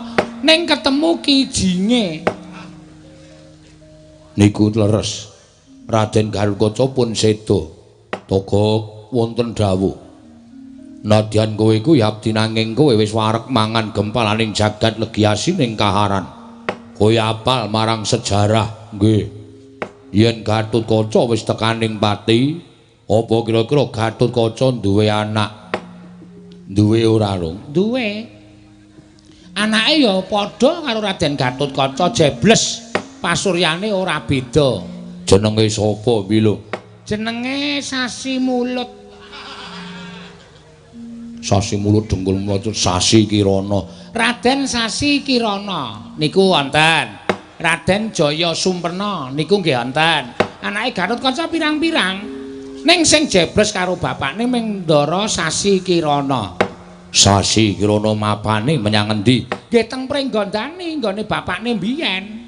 ning ketemu kijinge. Niku leres. Raden Gatotkaca pun seda. Togok wonten dawuh. Nadyan kowe iku ya abdi nanging kowe wis wareg mangan gempalaning jagat legi asining kaharan. Kowe apal marang sejarah, nggih. Yen Gatotkaca wis tekaning pati, apa kira-kira Gatotkaca duwe anak? Duwe ora, Rung? Duwe. Anake ya padha karo Raden Gatotkaca, jebles pasuryane ora beda. Jenenge sapa, Bilung? Jenenge Sasi Mulut. Sasi Mulut dengkul mlocut Sasi Kirana. Raden Sasi Kirana niku wonten. Raden Jaya Sumpena niku nggih wonten. Anake Gatotkaca pirang-pirang. Ning sing jebles karo bapakne ming Ndara Sasi Kirana. Sasi Kirana mapane menyang endi? Nggih teng Pringgondani nggone bapakne mbiyen.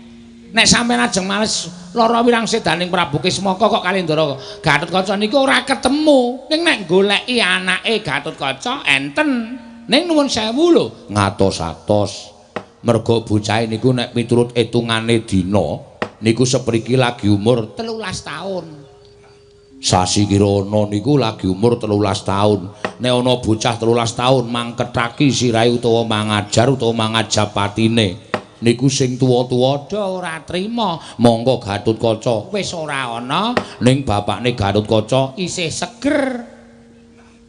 Nek sampeyan ajeng males lara wirang sedaning Prabu Kesmaka kok kali Ndara Gatotkaca niku ora ketemu. Ning nek goleki anake Gatotkaca enten. Ning nuwun sewu lho, ngatos-atos. Merga bocahe niku nek miturut etungane dina niku sepriki lagi umur 13 taun. Sasi Kirana niku lagi umur 13 taun. Nek ana bocah 13 taun mangkethaki sirahe utawa mangajar utawa mangajab patine. Niku sing tuwa-tuwa do ora trima. Monggo Gatotkaca wis ora ana, ning bapakne Gatotkaca isih seger.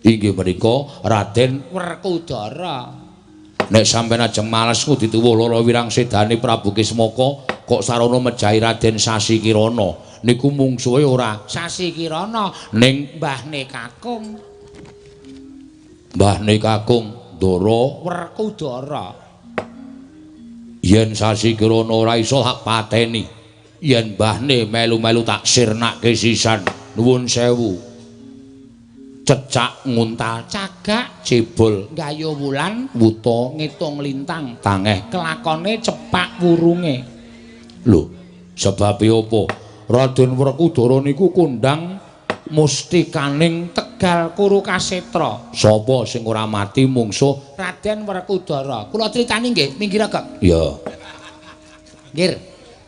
Inggih menika Raden Werkudara. Nek sampeyan ajeng males ngudi tuwuh lara wirang sedane Prabu Kismaka kok sarana mejahi Raden Sasikirana. Niku mungsuhe ora Sasikirana ning mbahne Kakung. Mbahne Kakung Ndara Werkudara. Yen Sasikirana ora iso tak pateni. Yen mbahne melu-melu tak sirnake sisan. Nuwun sewu. Cecak nguntal cagak cebol gayo wulan wuta ngitung lintang tangeh kelakone cepak wurunge. Lho, sebabe apa? Raden Werkudara niku kondang mustikaning Tegal Kurukasetra. Sapa sing ora mati mungsuh Raden Werkudara? Kula critani nggih, minggir agak. Iya. Nggih,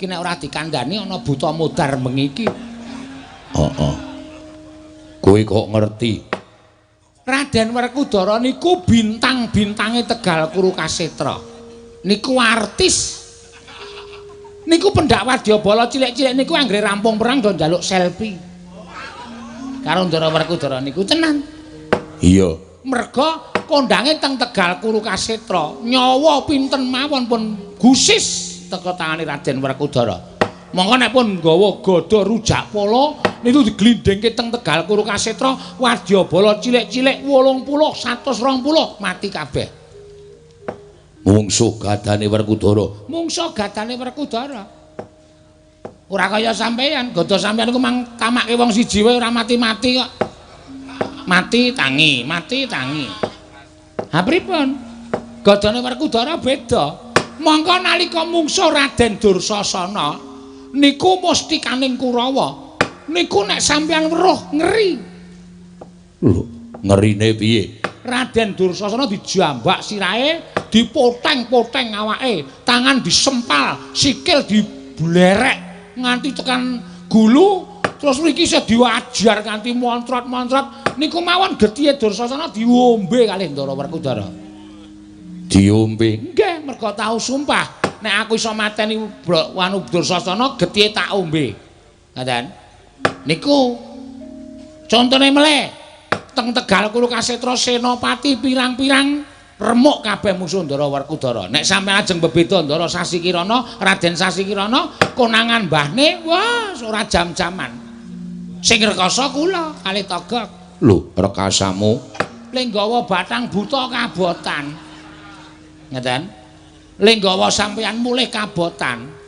iki nek ora dikandhani ana buta modar bengi iki. Heeh. Kowe kok ngerti? Raden Werkudara niku bintang-bintange Tegal Kurukasetra. Niku artis. Niku pendak wadyabala cilik-cilik niku anggere rampung perang do njaluk selfie. Karo Ndara Werkudara niku tenan. Iya. Merga kondange teng Tegal Kurukasetra, nyawa pinten mawon pun gusis teka tangane Raden Werkudara. Mongko nek pun nggawa gada rujak pala niku diglindhingke teng Tegal Kurukasetra, wadyabala cilik-cilik 80 120 mati kabeh. Mungsuh gadane Werkudara. Mungsuh gadane Werkudara. Ora kaya sampeyan, gada sampeyan iku mang tamake wong siji wae ora mati-mati kok. Mati tangi, mati tangi. Ha pripun? Gadane Werkudara beda. Mongko nalika mungsuh Raden Dursasana niku mustikaning Kurawa. Niku nek sampeyan weruh ngeri. Lho, ngerine piye? Raden Dursasana dijambak sirahe, dipoteng-poteng awake, tangan disempal, sikil diblerek nganti tekan gulu, terus mriki isih diwajar nganti montrot-montrot. Niku mawon getihe Dursasana diombe kalih Ndara Werkudara. Diombe? Nggih, merga tau sumpah nek aku iso mateni wanu Dursasana getihe tak ombe. Ngaten. Niku contone meleh teng Tegal Kurukasetra senopati pirang-pirang remuk kabeh musuh Ndara Werkudara. Nek sampeyan ajeng bebeda Ndara Sasikirana, Raden Sasikirana konangan mbahne, wah ora jam-jaman. Sing rekasa kula kalih Togok. Lho, rekasamu le nggawa batang buta kabotan. Ngaten. Le nggawa sampeyan mulih kabotan.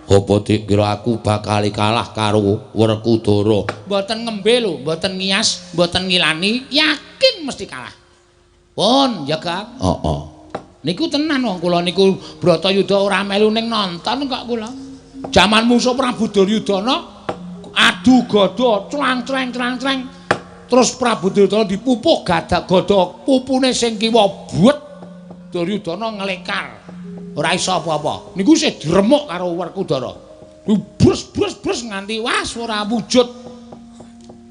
Apa dikira aku bakal kalah karo Werkudara? Mboten ngembe lho, mboten ngias, mboten ngilani, yakin mesti kalah. Pun, ya Kak. Heeh. Niku tenan wong kula niku Bratayuda ora melu ning nonton kok kula. Jaman mungsuh Prabu Duryudana adu gada clang-clang clang-clang. Terus Prabu Duryudana dipupuh gada gada pupune sing kiwa buet. Duryudana nglekar. Ora iso apa-apa. Niku isih diremuk karo Werkudara. Kuwi brus-brus-brus nganti was ora wujud.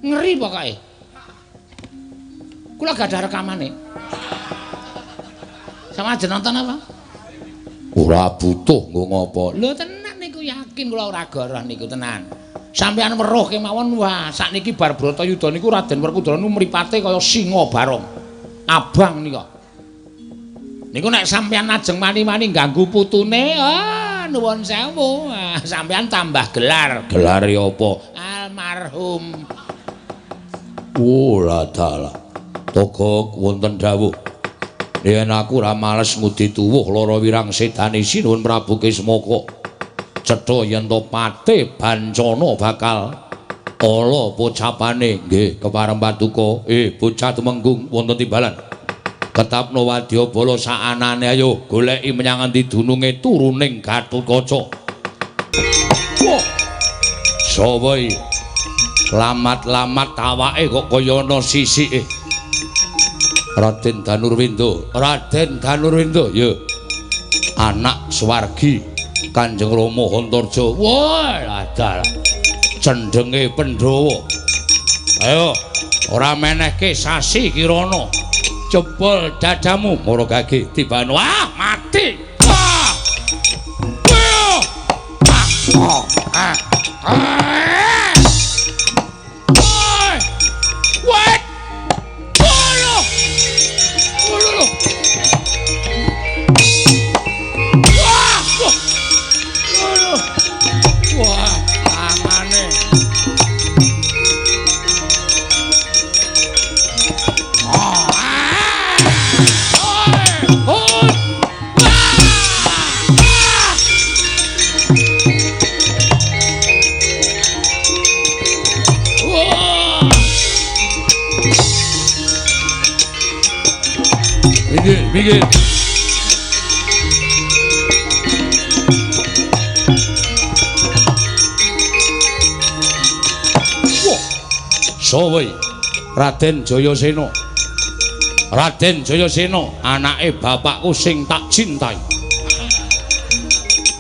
Ngeri pokoke. Kula gadah rekamane. Sama aja nonton apa? Ora butuh nggo ngopo. Lho tenan niku yakin kula ora goroh niku tenan. Sampeyan weruh kemawon wah sakniki bar Bratayuda niku Raden Werkudara niku mripate kaya singa barong. Abang nika. Niku nek sampeyan ajeng mani-mani ganggu putune, ah nuwun sewu, ah, sampeyan tambah gelar. Gelare apa? Almarhum. Oh la dalah. Togok wonten dawuh. Yen aku ora males ngudi tuwuh lara wirang sedane Sinuwun Prabu Kismaka. Cetha yen to pate bancana bakal ala pocapane. Nggih, kepareng paduka. Bocah tumenggung wonten timbalan. Ketapno wadyabala saanane ayo goleki menyang endi dununge turuning Gatotkaca. Wah. Sapa iki? Lamat-lamat awake kok kaya ana sisike. Raden Danurwenda, Raden Danurwenda, ya. Anak swargi Kanjeng Rama Hantarja. Wah, dalah. Cendhenge Pandhawa. Ayo, ora menehke sasi kirana. Jebol dadamu mara gage tiban. Wah, mati. Wah. Wah. Wah. Minggir. Wah. Sowe Raden Jayasena. Raden Jayasena anake bapakku sing tak cintai.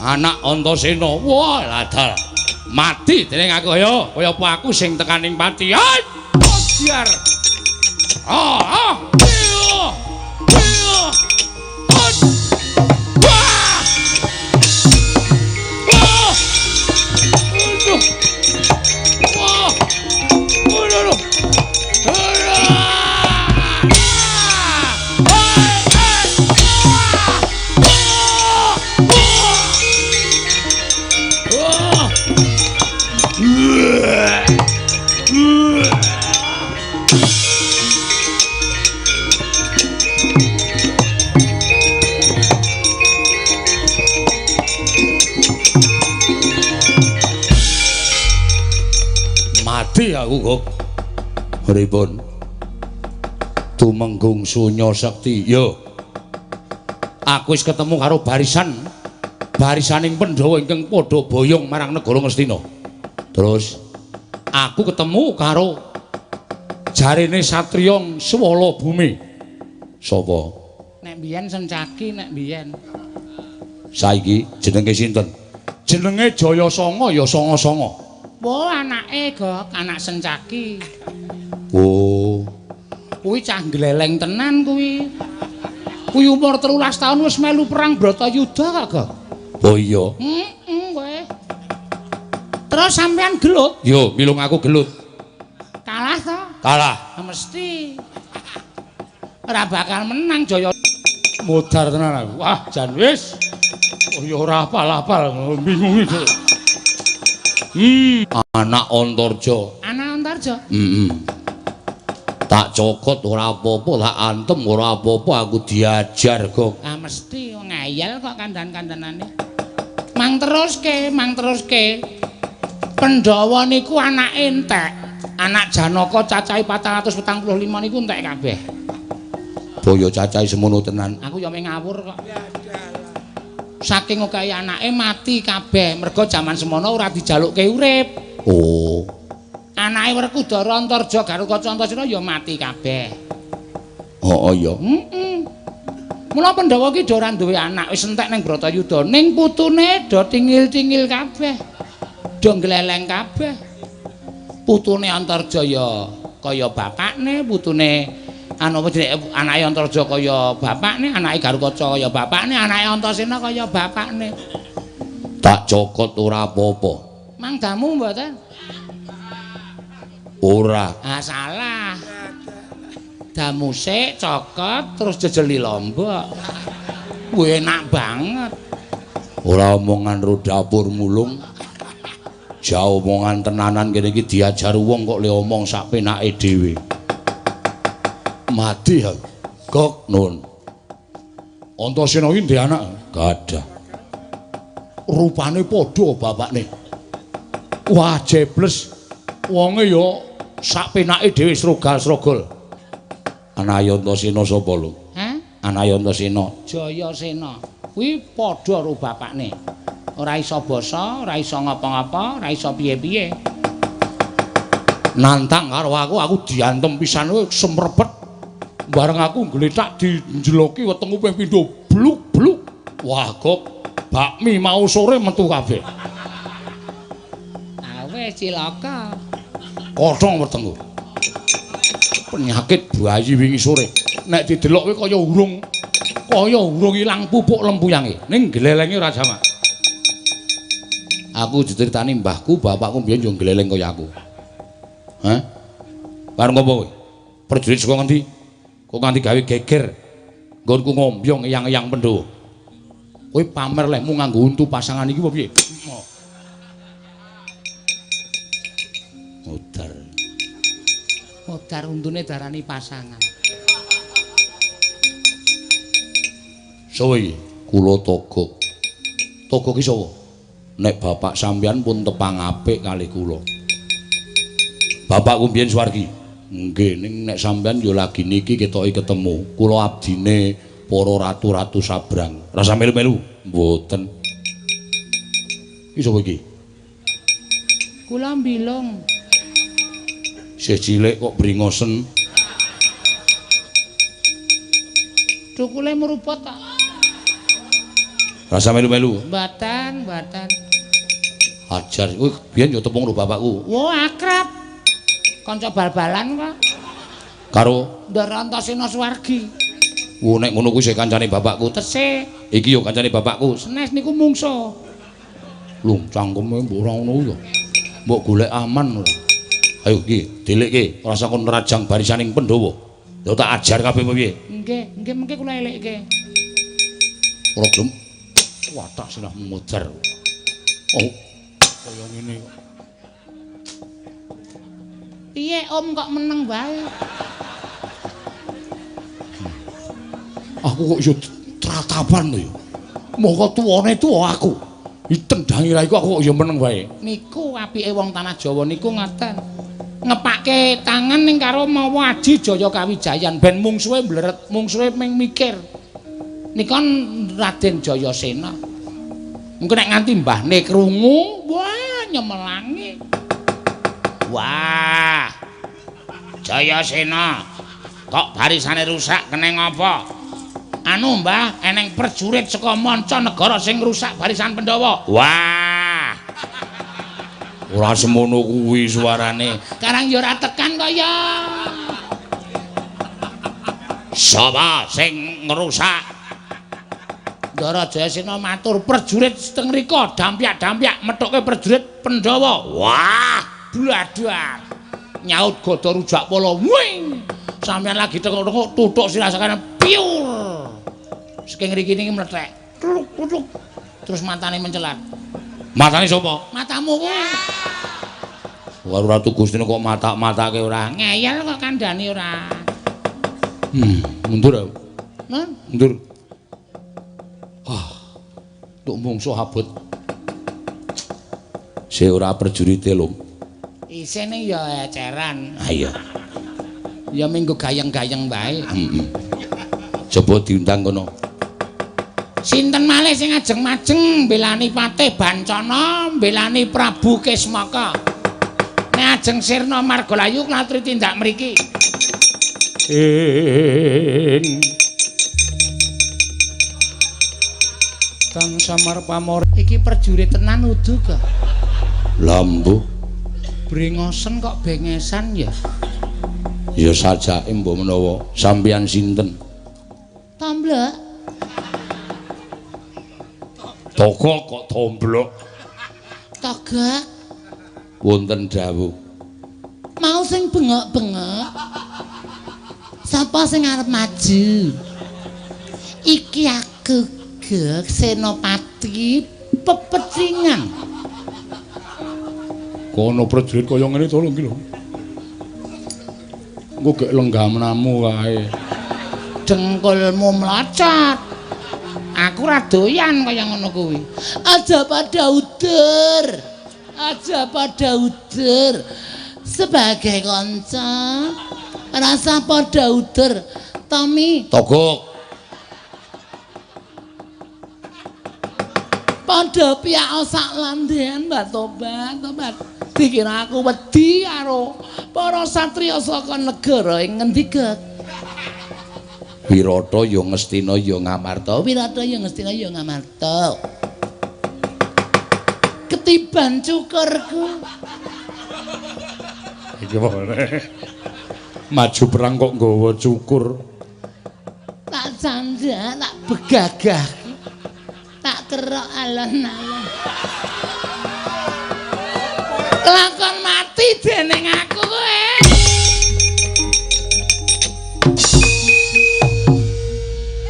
Anak Antasena. Wah, ladal. Mati dening aku ya. Kaya apa aku sing tekaning pati. Ay, biar. Ah, ah. Iya. Iya. Wah. Wah. Aduh. Wah. Aduh. Mati aku kok. Pripun? Tumenggung Sunya Sekti. Yo. Aku wis ketemu karo barisaning Pandhawa ingkang padha boyong marang negara Ngastina. Terus aku ketemu karo jarene satriya Swala Bumi. Sapa? Nek biyen Sencaki, nek biyen. Saiki jenenge sinten? Jenenge Jayasanga ya Sanga-sanga. Wah, anake Gok, anak Sencaki. Oh. Kuwi cah gleleng tenan kuwi. Kuwi umur 13 tahun wis melu perang Bratayuda kok, Gok. Oh iya. Heeh, kowe. Terus sampean gelut? Yo, milung aku gelut. Kalah to? Kalah. Mesti. Ora bakal menang Jaya. Modar tenan aku. Wah, jan wis. Oh ya ora apal-apal, bingung iki. Anak Antarja. Anak Antarja? Heeh. Tak cokot ora apa-apa, tak antem ora apa-apa, aku diajar kok. Ah mesti ngayal kok kandan-kandanane. Mang teruske, mang teruske. Pandhawa niku anake entek. Anak Janaka cacahe 445 niku entek kabeh. Boyo cacahe semono tenan. Aku ya mung ngawur kok. Saking akeh anake mati kabeh, mergo jaman semono ora dijalukke urip. Oh. Anake Werkudara Antarja Garukaca Antasena ya mati kabeh. Oh iya. Heeh. Mula Pandhawa ki do ora duwe anak, wis entek ning Bratayuda. Ning putune do tingil-tingil kabeh. Do gleleng kabeh. Putune Antarja ya kaya bapakne, putune anu apa jenenge anake Antarja kaya bapakne, anake Garukaca kaya bapakne, anake Antasena kaya bapakne. Tak cokot ora apa-apa. Mang damu mboten? Ora. Ah salah. Damu sik cokot terus jejeli lombok. Wah enak banget. Ora omongan ro dapur mulung. Jauh omongan tenanan kene iki diajar wong kok le omong sak penake dhewe. Mati aku. Gok nun. Antasena iki ndek anak? Gadah. Rupane padha bapakne. Wah jebles. Wonge ya sak penake dhewe srogal-srogol. Anake Antasena sapa lho? Hah? Anake Antasena. Jayasena. Kuwi padha karo bapakne. Ora iso basa, ora iso ngapa-ngapa, ora iso piye-piye. Nantang karo aku, aku diantem pisan kowe semrebet. Bareng aku ngletak dinjeloki wetengku ping pindho bluk-bluk. Wah, kok bakmi mau sore metu kabeh. Ah wis cilaka. Kosong wetengku. Penyakit bayi wingi sore. Nek didelok kowe kaya urung ilang pupuk lempuyange. Ning glelenge ora jamak. Aku diceritani mbahku, bapakku mbiyen yo gleleng kaya aku. Hah? Bareng apa kowe? Prajurit saka ngendi? Kok nganti gawe geger. Nggonku ngombyong eyang-eyang Pandhawa. Kowe pamer lehmu nganggo untu pasangan iki apa piye? Modar. Modar untune darani pasangan. Sowo iki? Kula Togok. Togok ki sapa? Nek bapak sampeyan pun tepang apik kalih kula. Bapakku mbiyen swargi. Nggih, ning nek sampeyan ya lagi niki ketoke ketemu. Kula abdine Para ratu-ratu sabrang. Rasa melu-melu? Mboten. Iki sapa iki? Kula mbilung. Isih cilik kok bringosen. Cukule mruput ta. Rasa melu-melu? Mboten, mboten. Ajar kowe biyen yo tepung karo bapakku. Wah, akrab. Kanca bal-balan kok. Karo Ndara Antasena Suwargi. Wo nek ngono kuwi sih kancane bapakku. Tesih. Iki yo kancane bapakku. Senes niku mungso. Lho, cangkeme mbok ora ngono kuwi to. Mbok golek aman ora. Ayo iki, delikke ora usah kon nerajang barisaning Pandhawa. Ya tak ajar kabeh piye. Nggih, nggih mengke kula elekke. Ora gelem. Watak sinah modar. Oh. Kaya ngene kok. Piye Om kok meneng wae? Aku kok iso tratapan lho ya. Mongko tuwane tuwa aku. Ditendangi ra iku aku kok ya meneng wae. Niku apike wong tanah Jawa niku ngoten. Ngepake tangan ning karo mawa aji Jaya Kawijayan ben mungsuhe mleret, mungsuhe ming mikir. Nika Raden Jayasena. Mungkin nek nganti mbahne krungu, wah nyemelangi. Wah. Jayasena, kok barisane rusak keneng apa? Anu Mbah, eneng prajurit saka manca negara sing ngrusak barisan Pandhawa. Wah. Ora semono kuwi suarane. Karang ya ora tekan kaya. Sapa sing ngrusak? Ndara Jayasena matur prajurit teng mriko dampyak-dampyak methuke prajurit Pandhawa. Wah, bladak. Nyaut gada rujak pala. Wing. Sampeyan lagi tengok-tengok tutuk sirah sakane piur. Saking ngriki niki mlethek. Truk truk. Terus matane mencelat. Matane sapa? Matamu kuwi. Karo Ratu Gustina kok matak-matake ora. Ngeyel kok kandhane ora. Mundur aku. Nun? Mundur. Ah. Tuk mungsuh abot. Se ora prajurite lho. Isine ya eceran. Ha iya. Ya minggu gayeng-gayeng wae. Heeh. Coba diundang kono. Sinten malih sing ajeng-majeng mbelani Patih Bancana, mbelani Prabu Kismaka. Nek ajeng sirna margalayu klatri tindak mriki. Ing Kang Samar Pamor iki prajurit tenan udu kok. Lha mbuh brengosen kok bengesan ya. Ya sajake mbok menawa sampeyan sinten? Tomblok. Togok kok tomblok. Togok. Wonten dawuh. Mau sing bengok-bengok. Sapa sing arep maju? Iki aku Gek Senopati pepecingan. Kono prajurit kaya ngene to lho iki lho. Engko gek lenggamnamu kae. Dengkulmu mlocot. Aku ora doyan kaya ngono kuwi. Aja padha udur. Aja padha udur. Sebagai kanca rasa padha udur. Tommy. Togok. Padha piyak sak landean Mbak tobat, tobat. Dikira aku wedi karo para satriya saka negara ing ngendi Gek? Wirata ya Ngastina ya Ngamarta. Wirata ya Ngastina ya Ngamarta. Ketiban cukurku. Iki boleh. Maju perang kok nggawa cukur. Tak candak, tak begagah. Tak kerok alon-alon. Lakon mati dening aku kowe.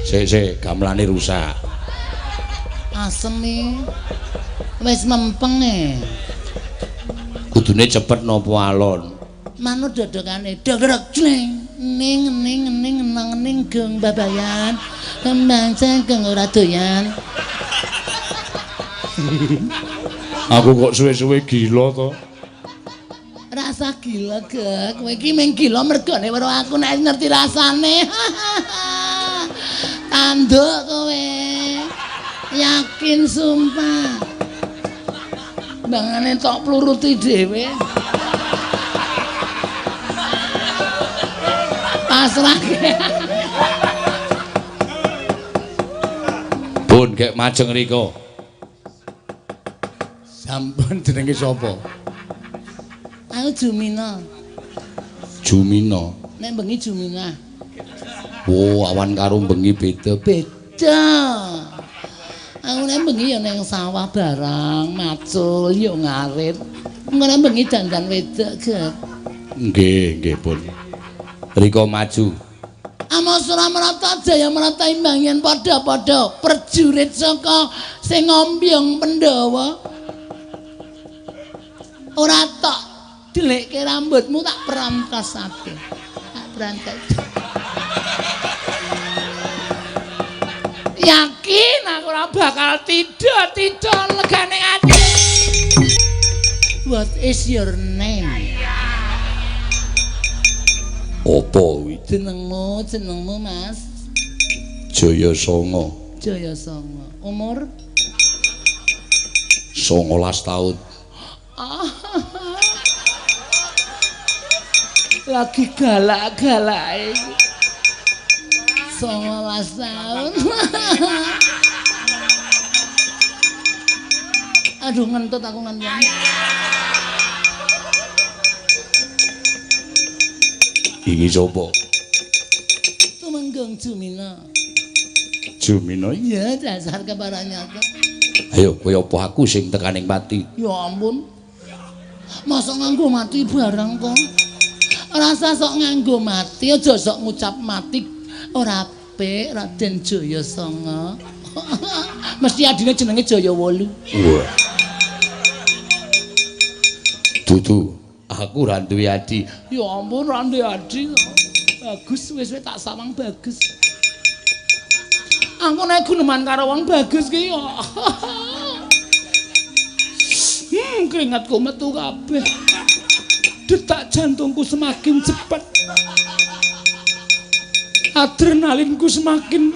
Sik sik gamelane rusak. Asem iki. Wis mempeng e. Kudune cepet napa alon? Manut dodokane. Dodok jleng. Ning ning ning nang ning geng babayan. Kembang cengkeng ora doyan. Aku kok suwe-suwe gila to. Rasa gila, Gek. Kowe iki mung gila mergone weruh aku nek ngerti rasane. Tanduk kowe. Yakin sumpah. Bangane tok pluruti dhewe. Pasrahke. Pun gek majeng riko. Sampun jenenge sapa? Aku Jumina. Jumina. Nek bengi Jumina. Wo, awan karo bengi beda. Beda. Aku nek bengi ya ning sawah barang, macul ya ngarit. Engko nek bengi dandan wedok, Get. Nggih, nggih, Pun. Riko maju. Amasura merata jaya merata imbang yen padha-padha prajurit saka sing ngombyong Pandhawa. Ora tok dhelekke rambutmu tak perantas ati. Tak berantas. Yakin aku ora bakal tidur legane ati. What is your name? Apa kuwi? Jenengmu, jenengmu Mas? Jaya Sanga. Jaya Sanga. Umur? 19 tahun. Lagi galak-galake. 19 tahun. Aduh ngentut aku ngentut. Iki sapa? Tumenggung Jumina. Jumina? Iya, dasar kepara nyata. Ayo, kowe apa aku sing tekaning pati? Ya ampun. Masa nganggo mati barang to? Rasa sok nganggo mati, aja sok ngucap mati. Ora apik Raden Jaya Sanga. Mesti adine jenenge Jaya Wolu. Wah. Dudu, aku ora duwe adi. Ya ampun, ora duwe adi. Bagus wis wis tak sawang bagus. Aku nek guneman karo wong bagus ki ya. Keringatku metu kabeh. Detak jantungku semakin cepat. Adrenalinku semakin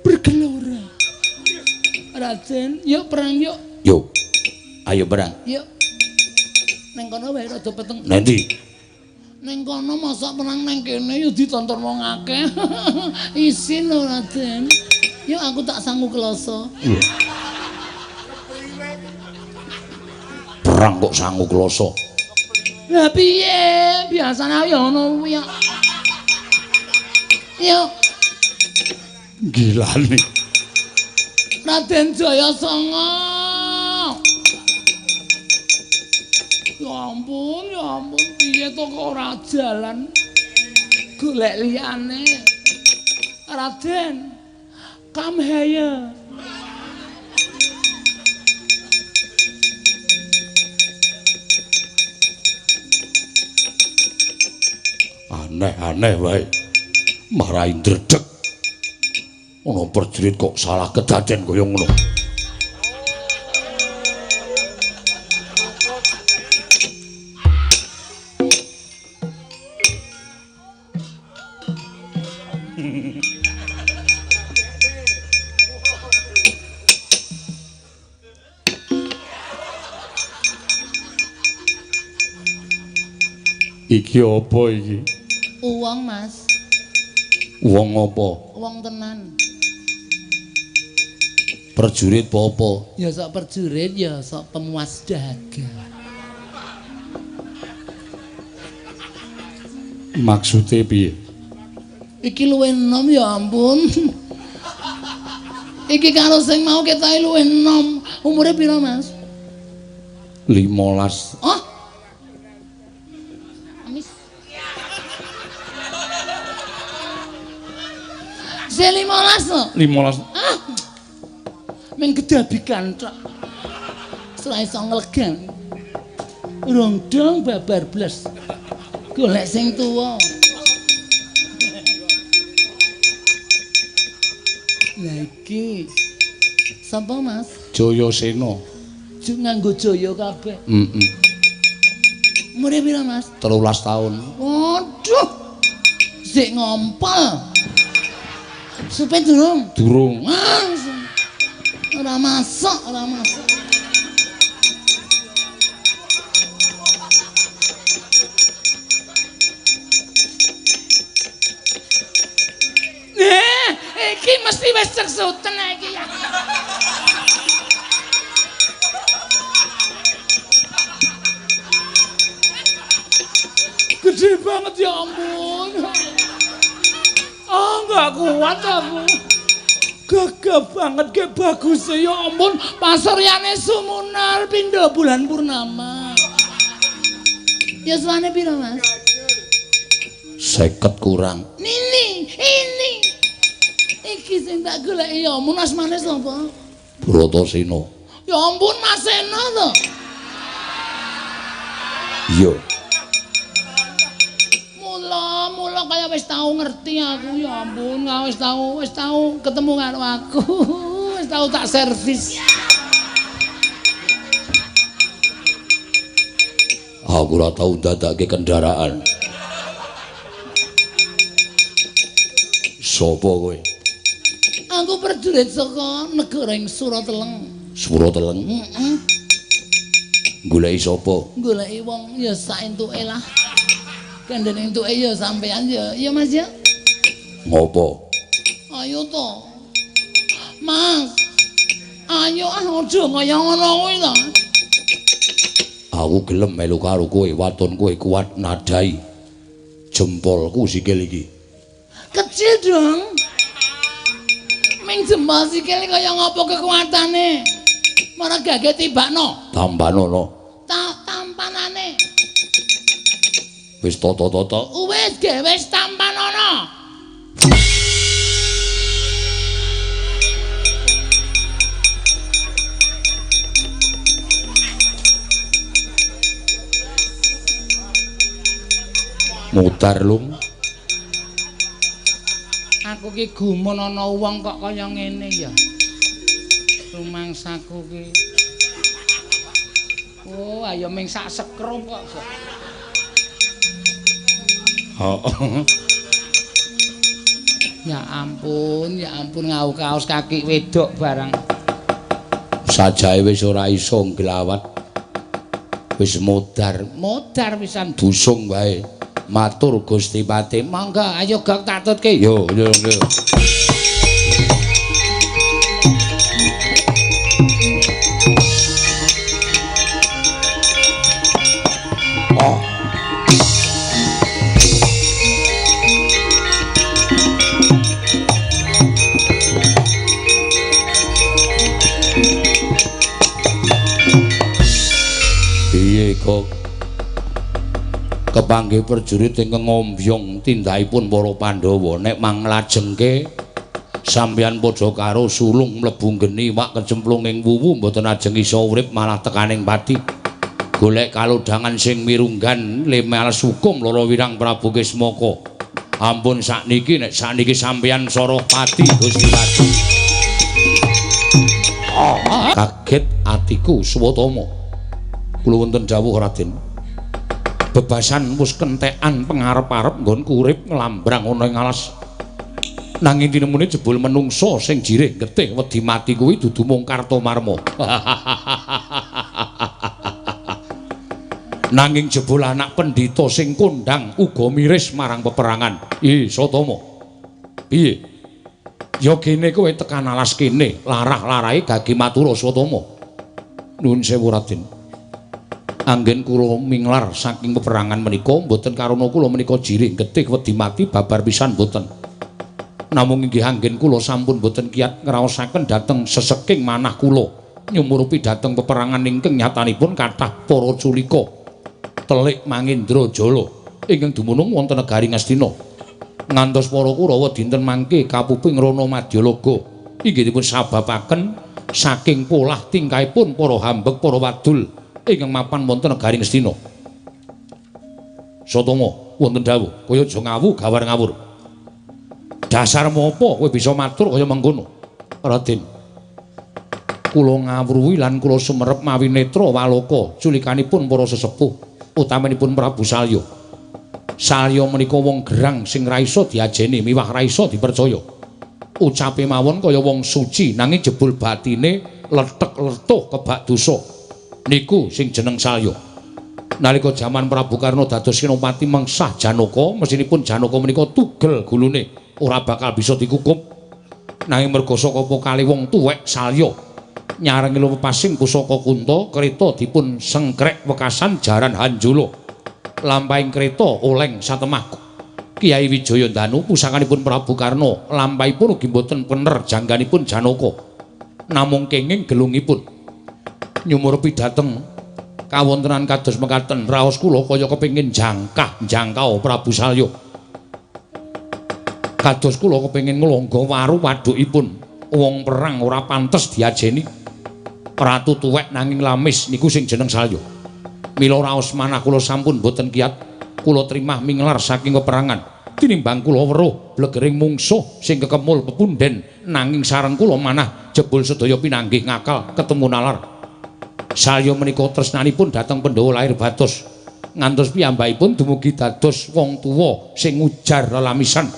bergelora. Raden, yuk perang yuk. Yuk. Ayo perang. Yuk. Neng kono wae rada peteng. Nanti. Neng kono mosok perang neng kene ya ditonton wong akeh. Isin lho Raden. Yuk aku tak sanggup kloso. Iya. Perang kok sanggup kloso. Lah piye? Biasane ya ngono kuwi ya. Yuk. Gilane. Raden Jaya Sanga. Ya ampun, piye to kok ora jalan. Golek liyane. Raden, come here. Aneh-aneh wae. Marai ndredeg. Ana prajurit kok salah kedaden kaya ngono. Iki apa iki? Uwong, Mas. Wong apa? Wong tenan. Prajurit apa? Ya sok prajurit, ya sok pemuas dahaga. Maksude piye? Iki luwih enom ya ampun. Iki karo sing mau ketoke luwih enom. Umure pira, Mas? 15. Oh. Amis. Se 15 lho. 15. Ah. Ming gedabikan tok. Ora iso nglegan. Rong dong babar blas. Golek sing tuwa. Lah iki sapa, Mas? Jayasena. Juk nganggo jaya kabeh. Heeh. Umure pira, Mas? 13 tahun. Waduh. Sik ngompol. Supe durung? Durung. Ora masuk, ora masuk. Iki mesti wis ceksuten iki ya. Gede banget ya ampun. Ah, enggak kuat aku. Gagah banget kayak bagus ya ampun. Pasuryane sumunar pindha bulan purnama. Ya suwane piro, Mas? 50 kurang. Nini, ini. Iki sing tak goleki ya ampun, asmane sapa? Bratasena. Ya ampun, Mas Sena to. Iya. Mula kaya wis tau ngerti aku ya ampun, wis tau ketemu karo aku. Wis tau tak servis. Aku ora tau ndadake kendaraan. Sopo kowe? Aku prajurit saka negara ing Surateleng. Surateleng? Heeh. Goleki sapa? Goleki wong ya sak entuke lah. Kandhane entuke ya sampean ya. Ya Mas ya. Ngopo? Ayo to. Mas. Ayo ah aja kaya ngono kuwi to. Aku gelem melu karo kowe, waton kowe kuat nadai jempolku sikil iki. Kecil dong. Ming jempol sikil kaya ngopo kekuatane? Ora gage tibakno. Tambanono. Tampanane. Wis toto-toto. Wis ge wis tampanono. Mutar lung. Aku ki gumun ana wong kok kaya ngene ya. Rumangsaku ki. Oh, ayo ming sak sekrum kok. Heeh. Ya ampun ngau kaos kaki wedok barang. Sajae wis ora iso nglawat. Wis modar, modar pisan busung wae. Matur Gusti Pati, monggo ayo gok tak tutke. Yo yo yo. Oh. Piye kok kepanggih prajurit ingkang ngombyong tindakipun para Pandhawa nek manglajengke sampeyan padha karo sulung mlebu geni wak kecemplung ing wuwu mboten ajeng iso urip malah tekaning pati golek kalodhangan sing mirunggan lemales hukum lara wirang Prabu Kismaka. Ampun sakniki nek sakniki sampeyan soroh pati Gusti Pati. Kaget atiku Swatama. Kula wonten dawuh Raden. Bebasan wis kentekan pengarep-arep nggonku urip nglambrang ana ing alas. Nanging tinemune jebul menungsa sing jirih getih wedi mati kuwi dudu mung Kartomarma. Nanging jebul anak pendhita sing kondhang uga miris marang peperangan. Ih, Satama. Piye? Ya gene kowe tekan alas kene, larah-larahe gage matura Satama. Nuwun sewu Raden. Anggen kula minglar saking peperangan menika mboten karana kula menika jirih getih wedi mati babar pisan mboten. Namung inggih anggen kula sampun mboten kiat ngraosaken dhateng seseking manah kula nyumurupi dhateng peperangan ingkang nyatanipun kathah para culika telik Mangendra Jala ingkang dumunung wonten negari Ngastina. Ngantos para Kurawa dinten mangke kapuping Rana Madyalaga inggih dipun sababaken saking polah tingkahipun para hambek para wadul ingkang mapan wonten negari Ngastina. Satama wonten dawuh, kaya aja ngawu gawar ngawur. Dasarmu apa kowe bisa matur kaya mengkono? Raden, kula ngawruhi lan kula sumerep mawi netra waloka culikanipun para sesepuh, utamanipun Prabu Salya. Salya menika wong gerang sing ra iso diajeni miwah ra iso dipercaya. Ucape mawon kaya wong suci nanging jebul batine lethek-lethuh kebak dosa. Niku sing jeneng Salya. Nalika jaman Prabu Karna dados senopati mengsah Janaka, mesinipun Janaka menika tugel gulune, ora bakal bisa dikukup. Nanging merga saka kali wong tuwek Salya nyarengi lumepasing pusaka kunta, kreta dipun sengkrek wekasan jaran hanjula. Lampahing kreta oleng satemah Kiai Wijaya Danu pusakanipun Prabu Karna, lampahipun ugi mboten pener jangganipun Janaka. Namung kenging gelungipun. Nyumurupi dhateng kawontenan kados mekaten, raos kula kaya kepengin jangkah jangkau Prabu Salya. Kados kula kepengin nglonggo waru wadukipun. Wong perang ora pantes diajeni. Ratu tuwek nanging lamis niku sing jeneng Salya. Mila raos manah kula sampun mboten kiat. Kula trimah minglar saking peperangan. Tinimbang kula weruh blegering mungsuh sing kekemul pepunden nanging sareng kula manah jebul sedaya pinanggih ngakal ketemu nalar. Salya menika tresnanipun dhateng Pandhawa lair batos. Ngantos piyambakipun dumugi dados wong tuwa sing ngujar lelamisan.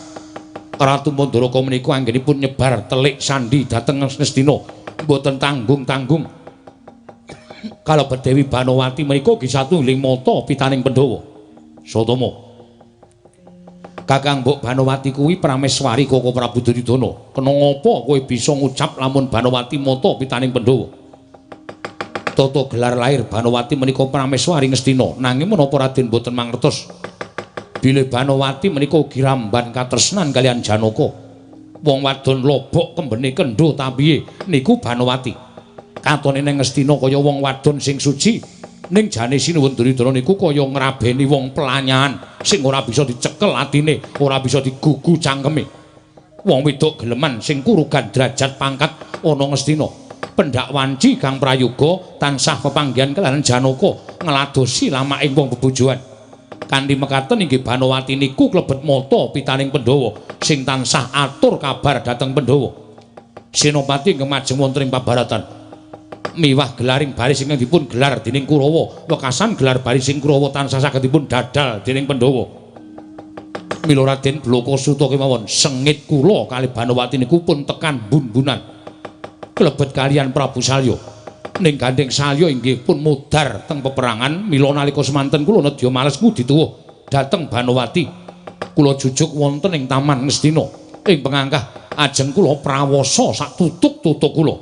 Ratu Mandaraka menika anggenipun nyebar telik sandi dhateng Ngastina mboten tanggung-tanggung. Kalebet Dewi Banowati menika ugi satunggiling mata pitaning Pandhawa. Satama. Kakang Mbok Banowati kuwi prameswari Koko Prabu Duryudana. Kena ngapa kowe bisa ngucap lamun Banowati mata pitaning Pandhawa? Tata gelar lahir Banowati menika prameswari Ngastina. Nanging menapa Raden mboten mangertos bilih Banowati menika ugi ramban katresnan kaliyan Janaka. Wong wadon lobok kembene kendho tapiye niku Banowati. Katone ning Ngastina kaya wong wadon sing suci. Ning jane Sinuwun Duryudana niku kaya ngrabeni wong pelanyahan sing ora bisa dicekel atine, ora bisa digugu cangkeme. Wong wedok geleman sing kurugan derajat pangkat ana Ngastina. Pendak wanci kang prayoga tansah pepanggihan kelawan Janaka ngladosi lamaking wong bebojoan. Kanthi mekaten inggih Banowati niku klebet mata pitaning Pandhawa sing tansah atur kabar dhateng Pandhawa. Senopati ingkang majeng wonten ing pabaratan. Miwah gelaring baris ingkang dipun gelar dening Kurawa, wekasan gelar barising Kurawa tansah saged dipun dadal dening Pandhawa. Mila Raden Bloko Suta kemawon sengit kula kalih Banowati niku pun tekan bun-bunan. Klebet kaliyan Prabu Salya. Ning gandeng Salya inggih pun mudhar teng peperangan, mila nalika semanten kula nedya males ngudi tuwuh dhateng Banowati. Kula jujuk wonten ing Taman Ngastina ing pengangkah ajeng kula prawasa sak tutuk-tutuk kula.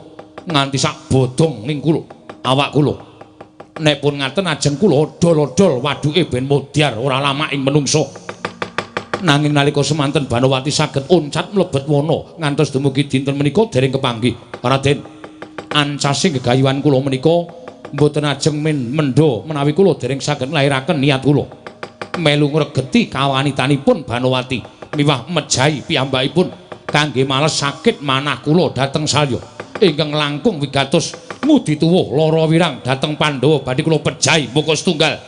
Nganti sak bodong ning kula awak kula. Nek pun ngaten ajeng kula odol-odol waduke ben modyar ora lamak ing menungsa. Nanging nalika semanten Banowati saged oncat mlebet wana ngantos dumugi dinten menika dereng kepanggih. Raden, ancasing gegayuhan kula menika mboten ajeng mendha menawi kula dereng saged nglairaken niat kula. Melu ngregeti kawanitanipun Banowati miwah mejahi piyambakipun kangge males sakit manah kula dhateng Salya. Ingkang langkung wigatos ngudi tuwuh lara wirang dhateng Pandhawa badhe kula pejahi muka setunggal.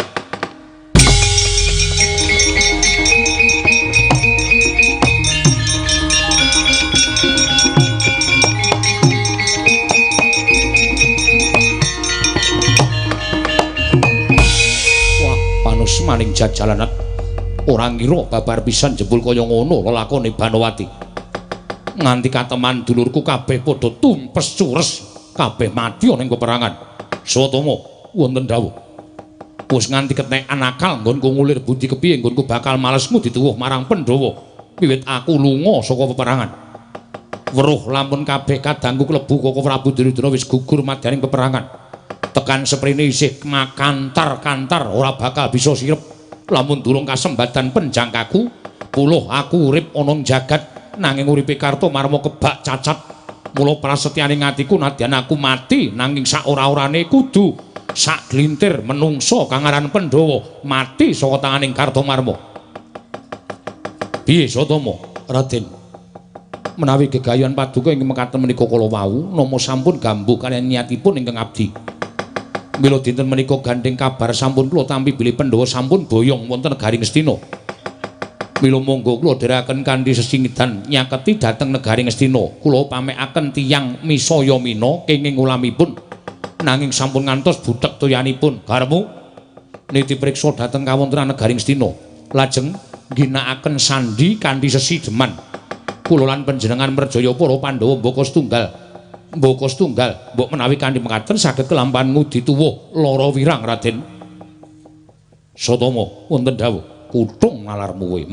Wah, panusmaning jajalanat ora ngira babar pisan jebul kaya ngono lelakone Banowati. Nganti kateman dulurku kabeh padha tumpes cures, kabeh mati ning peperangan. Swatama wonten dawuh. Wis nganti ketekan akal nggonku ngulir budi kepiye nggonku bakal males ngudi tuwuh marang Pandhawa wiwit aku lunga saka peperangan. Weruh lamun kabeh kadangku klebu Koko Prabu Duryudana wis gugur madyaning peperangan. Tekan seprene isih makantar-kantar ora bakal bisa sirep lamun durung kasembadan penjangkaku. Puluh aku urip ana jagat nanging uripe Kartomarma kebak cacat. Mula prasetyaning atiku nadyan aku mati nanging sak ora-orane kudu sak glintir menungsa kang aran Pandhawa mati saka tanganing Kartomarma. Piye Satama, Raden? Menawi gegayuhan paduka ing mekaten menika kala wau nama sampun gambuh kaliyan niatipun ingkang abdi. Mila dinten menika gandeng kabar sampun kula tampi bilih Pandhawa sampun boyong wonten negari Ngastina. Mila monggo kula dherekaken kanthi sesingidan nyaketi dhateng negari Ngastina. Kula pamekaken tiyang misaya mina kenging ulamipun nanging sampun ngantos buthek toyanipun. Garmu niti priksa dhateng kawontenan negari Ngastina. Lajeng ngginakaken sandi kanthi sesideman. Kula lan panjenengan merjaya para Pandhawa mbaka setunggal. Mbaka setunggal, mbok menawi kanthi mekaten saged kelampahan ngudi tuwuh lara wirang Raden. Satama wonten dawuh, kutung nalarmu kowe.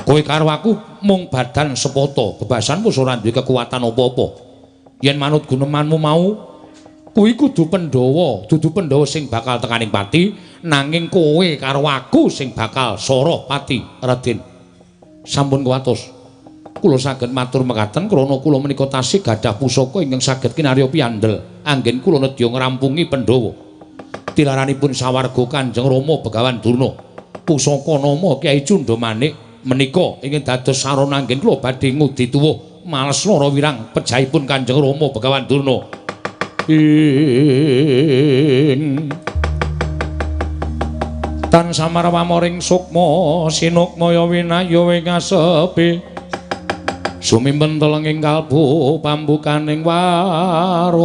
Kowe karo aku mung badan sepata, bebasan wis ora duwe kekuatan apa-apa. Yen manut gunemanmu mau, kuwi kudu Pandhawa, dudu Pandhawa sing bakal tekaning pati, nanging kowe karo aku sing bakal soroh pati, Raden. Sampun kuwatos. Kula saged matur mekaten krana kula menika tasih gadah pusaka ingkang saged kinarya piandel anggen kula nedya ngrampungi Pandhawa. Tilaranipun sawarga Kanjeng Rama Begawan Durna. Pusaka nama Kyai Cundhamanik menika ingkang dados sarana anggen kula badhe ngudi tuwuh males lara wirang pejahipun Kanjeng Rama Begawan Durna. Ing tan samarwamoring sukma sinukmaya winaya ing asepi sumimpen telenging kalbu pambukaning warana.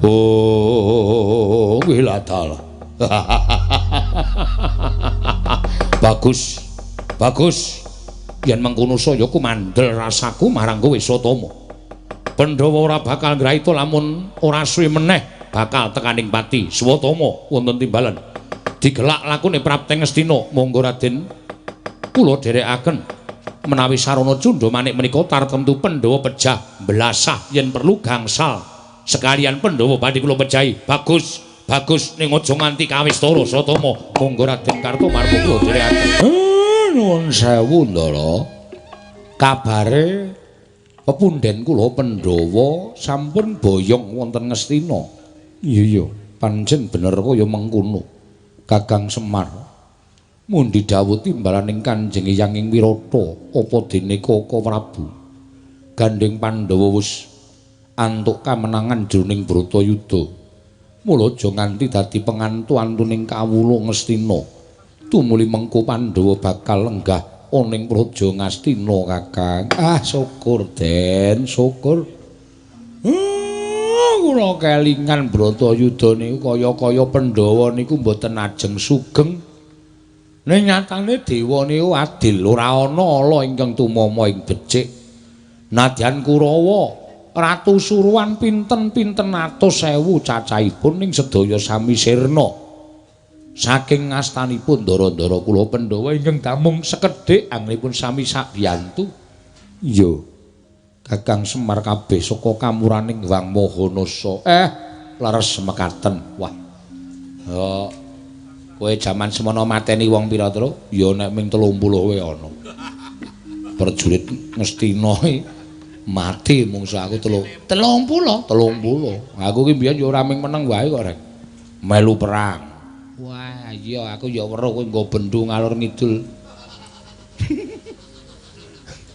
Oh wiladal. Bagus, bagus. Yen mengkono saya kumandel rasaku marang kowe Satama. Pandhawa ora bakal ngraita lamun ora suwe meneh bakal tekaning pati. Swatama wonten timbalan. Digelak lakune prapteng Ngastina. Monggo Raden kula dherekaken menawi sarana Cundhamanik menika tartemtu Pandhawa pejah belasah yen perlu gangsal sekalian Pandhawa badhe kula pejahi. Bagus, bagus ning aja nganti kawistara Satama. Monggo Raden Kartomarmo kula dherekaken. Nuwun sewu Ndara. Kabare pepunden kula Pandhawa sampun boyong wonten Ngastina. Iya iya, pancen bener kaya mengkono. Kakang Semar mundi dawuh timbalaning Kanjeng Hyang ing Wirata apa dene Kaka Prabu. Gandheng Pandhawa wis antuk kamenangan jroning Bratayuda. Mula aja nganti dadi pengantu-antuning kawula Ngastina. Tumuli mengko Pandhawa bakal lenggah ana ing Praja Ngastina, Kakang. Ah, syukur Den, syukur. Kula kelingan Bratayuda niku kaya-kaya Pandhawa niku mboten ajeng sugeng. Ning nyatane dewa niku adil, ora ana ala ingkang tumama ing becik. Nadyan Kurawa ratu suruhan pinten-pinten atus ewu cacahipun ning sedaya sami sirna. Saking ngastanipun ndara-ndara kula Pandhawa ingkang damung sekedhik anggenipun sami sabiyantu. Iya. Kakang Semar kabeh saka kamuraning Hyang Mahanasa. Leres mekaten. Wah. Ya kowe jaman semono mateni wong pira, Tru? Ya nek ming 30 kowe ana. Prajurit Ngastina mati mungsu aku 30. 30. Aku ki mbiyen ya ora ming meneng wae kok, Rek. Melu perang. Wah, iya aku ya weruh kowe nggo bendhu ngalor ngidul.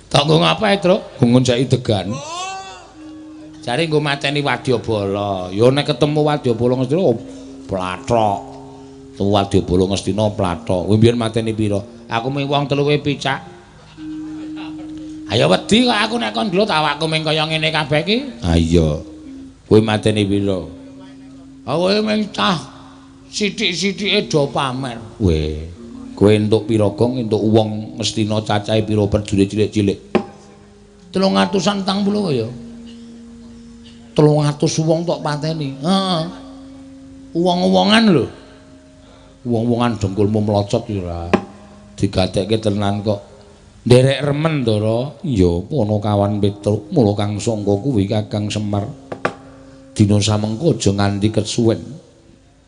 Tak nggo ngapa, Truk? Nggo ngonceki degan. Jare nggo mateni wadyabala. Ya nek ketemu wadyabala Ngastina plathok. Ketemu wadyabala Ngastina plathok. Kowe mbiyen mateni pira? Aku mung wong telu kowe picak. Ayo wedi kok aku nek kon gelut awakku mung kaya ngene kabeh iki. Ha iya. Kowe mateni pira? Aku mung cah sithik-sithike do pamer. Weh. Kowe entuk pira gong entuk wong Ngastina cacahe pira prajurit cilik-cilik? 340 ya. 300 wong tok pateni. Heeh. Wong-wongan lho. Wong-wongan dengkulmu mlocot ya ora. Digatekke tenan kok. Nderek remen, Ndara. Iya, ana kawan Petruk, mula kang sangka kuwi Kakang Semar. Dina samengko aja nganti kesuwen.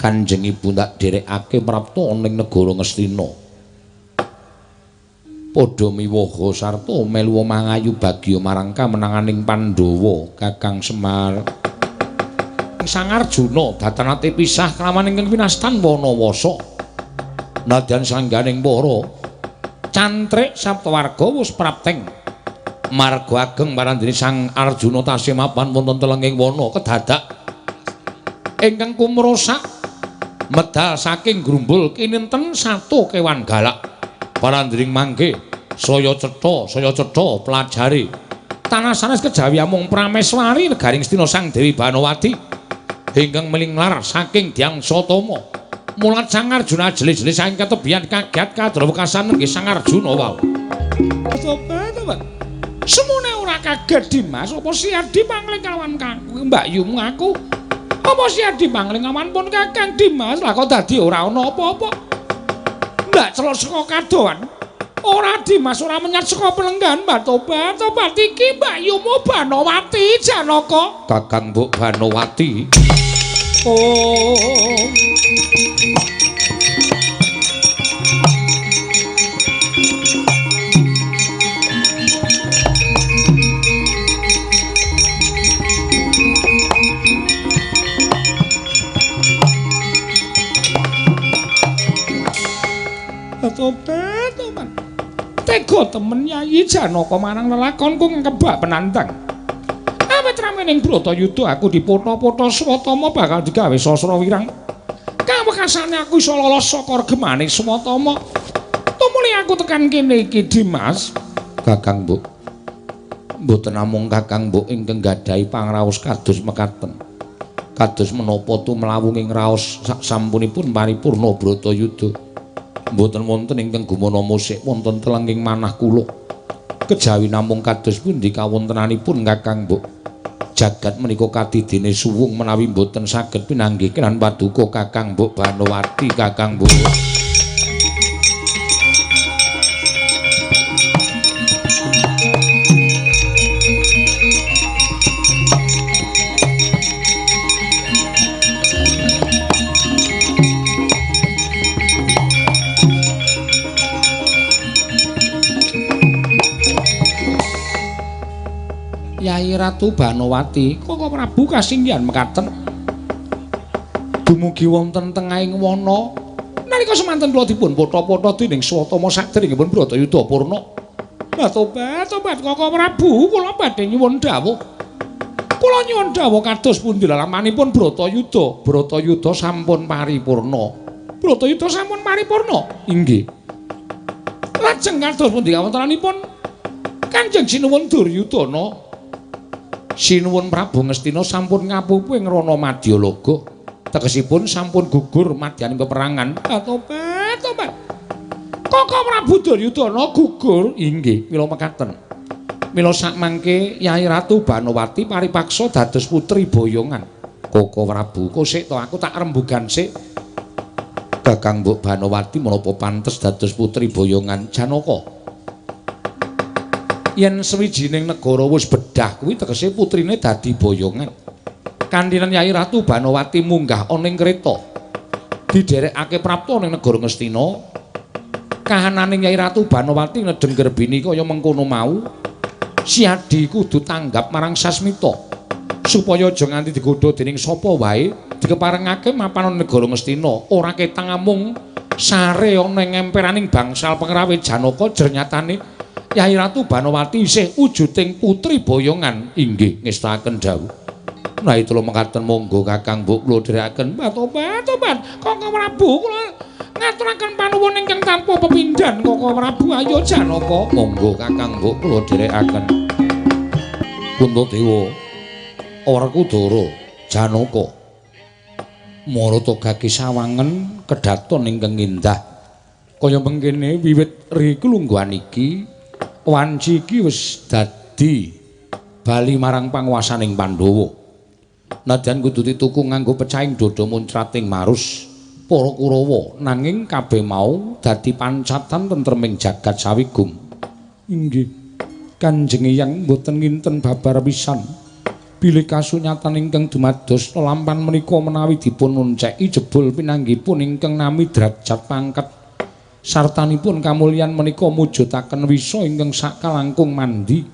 Kanjeng Ibu tak dherekake prapta ning negara Ngastina. Padha miwaha sarta melu mangayu bagya marang kamenanganing Pandhawa, Kakang Semar. Sang Arjuna datanate pisah kelawan ingkang pinastan Wanawasa. Nadyan sangganing para cantrik saptawarga wis prapteng. Marga ageng marandene Sang Arjuna tasih mapan wonten telenging wana kedadak ingkang kumrosak medal saking grumbul kininten satu kewan galak. Parandring mangke saya cetha pelajari tanah sanes kejawi amung prameswari negaring Ngastina Sang Dewi Banowati ingkang melinglar saking Dyang Satama. Mulat Sang Arjuna jeli-jeli saking ketebian kaget kadrawekasan nggih Sang Arjuna wau. Coba to, Pak. Semune ora kaget Dimas, apa Siadi pangling kalawan Mbak Yumu aku? Apa Siadi pangling kawan pun Kakang Dimas? Lah kok dadi ora ana apa-apa? Ndak celok saka kadohan. Ora Dimas ora menyat saka pelenggan Mbak tobat, tobat iki Mbak Yumu Banowati Janaka. Kakang Mbok Banowati. Oh. Tobat, tobat. Tega temen Yayi Janaka marang lelakonku kebak penantang. Awit ramening Bratayuda aku dipotha-potha Swatama bakal digawe sasra wirang. Kawekasane aku iso lolos saka regemane Swatama. Tumuli aku tekan kene iki Dimas. Kakang Mbok. Mboten namung Kakang Mbok ingkang gadhahi pangraos kados mekaten. Kados menapa tumlawunging raos sasampunipun paripurna Bratayuda. Mboten wonten ingkang gumana musik wonten telenging manah kula. Kejawi namung kados pundi kawontenanipun Kakang Mbok. Jagat menika kadidene suwung menawi mboten saged pinanggih lan paduka Kakang Mbok Banowati Kakang Mbok. Yai Ratu Banowati, Koko Prabu kasinggihan mekaten. Dumugi wonten tengahing wana nalika semanten kula dipun potha-potha dening Swatama saderengipun Bratayuda purna. Lah tobat, tobat Koko Prabu, kula badhe nyuwun dawuh. Kula nyuwun dawuh kados pundi lalamanipun Bratayuda? Bratayuda sampun paripurna. Bratayuda sampun paripurna. Inggih. Lajeng kados pundi kawontenanipun Kanjeng Sinuwun Duryudana? Sinuwun Prabu Ngastina sampun ngapupu ing Rana Madyalaga. Tegesipun sampun gugur madyaning peperangan. Tobat, tobat. Koko Prabu Duryudana gugur. Inggih, mila mekaten. Mila sakmangke Yai Ratu Banowati paripaksa dados putri boyongan. Koko Prabu, kosik to aku tak rembugan sik. Kakang Mbok Banowati menapa pantes dados putri boyongan Janaka? Yen sawijining negara wis bedah kuwi tegese putrine dadi boyongan. Kandinan Yai Ratu Banowati munggah ana ing kreta. Didherekake prapta ning negara Ngastina. Kahanane Yai Ratu Banowati nedheng grebini kaya mengkono mau. Siadi kudu tanggap marang Sasmita supaya aja nganti digodha dening sapa wae, dikeparengake mapan ana negara Ngastina. Ora ketang amung sare ana ing emperaning bangsal pengrawe Janaka jernyatane Yai Ratu Banowati isih wujuding putri boyongan. Inggih ngestakaken dawuh. Nah itu lho mekaten monggo Kakang Mbok kula dherekaken. Tobat, tobat. Koko Prabu kula ngaturaken panuwun ingkang tanpa pepindhan. Koko Prabu ayo Janaka. Monggo Kakang Mbok kula dherekaken. Puntadewa Werkudara Janaka marata gagi sawangen kedaton ingkang indah. Kaya mengkene wiwit ri kelungguhan iki wanci iki wis dadi bali marang panguwasaning Pandhawa. Nadyan kudu dituku nganggo pecahing dada muncrating marus para Kurawa, nanging kabeh mau dadi pancatan tentreming jagat sawigung. Inggih, Kanjeng Eyang mboten nginten babar pisan. Bilih kasunyatan ingkang dumados lelampan menika menawi dipun onceki jebul pinanggihipun ingkang nami derajat pangkat sartanipun kamulyan menika mujudaken wisa ingkang sakalangkung mandi.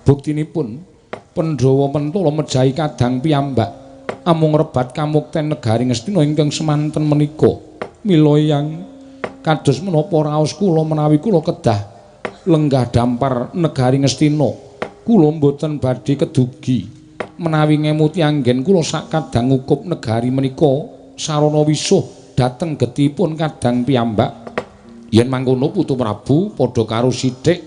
Buktinipun Pandhawa mentala mejahi kadang piyambak amung rebat kamukten negari Ngastina ingkang semanten menika. Mila Eyang kados menapa raos kula menawi kula kedah lenggah dampar negari Ngastina, kula mboten badhe kedugi menawi ngemuti anggen kula sakadang ngukup negari menika sarana wisuh dhateng getihipun kadang piyambak. Yen mangkono Putu Prabu padha karo sithik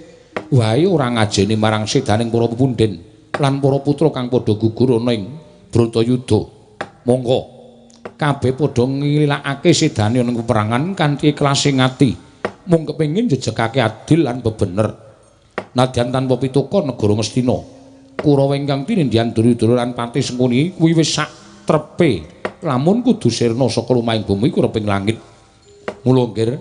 wae ora ngajeni marang sedaning para pepundhen lan para putra kang padha gugur ana ing Bratayuda. Monggo Kabeh padha nglilakake sedane ana peperangan kanthi ikhlas ing ati. Mung kepengin jejegake adil lan bebener. Nadyan tanpa pitaka negara Ngastina, Kurawa ingkang tinindhian Duryudana lan Patih Sengkuni kuwi wis sak trepe. Lamun kudu sirna saka lumahing bumi kureping langit. Mula nggir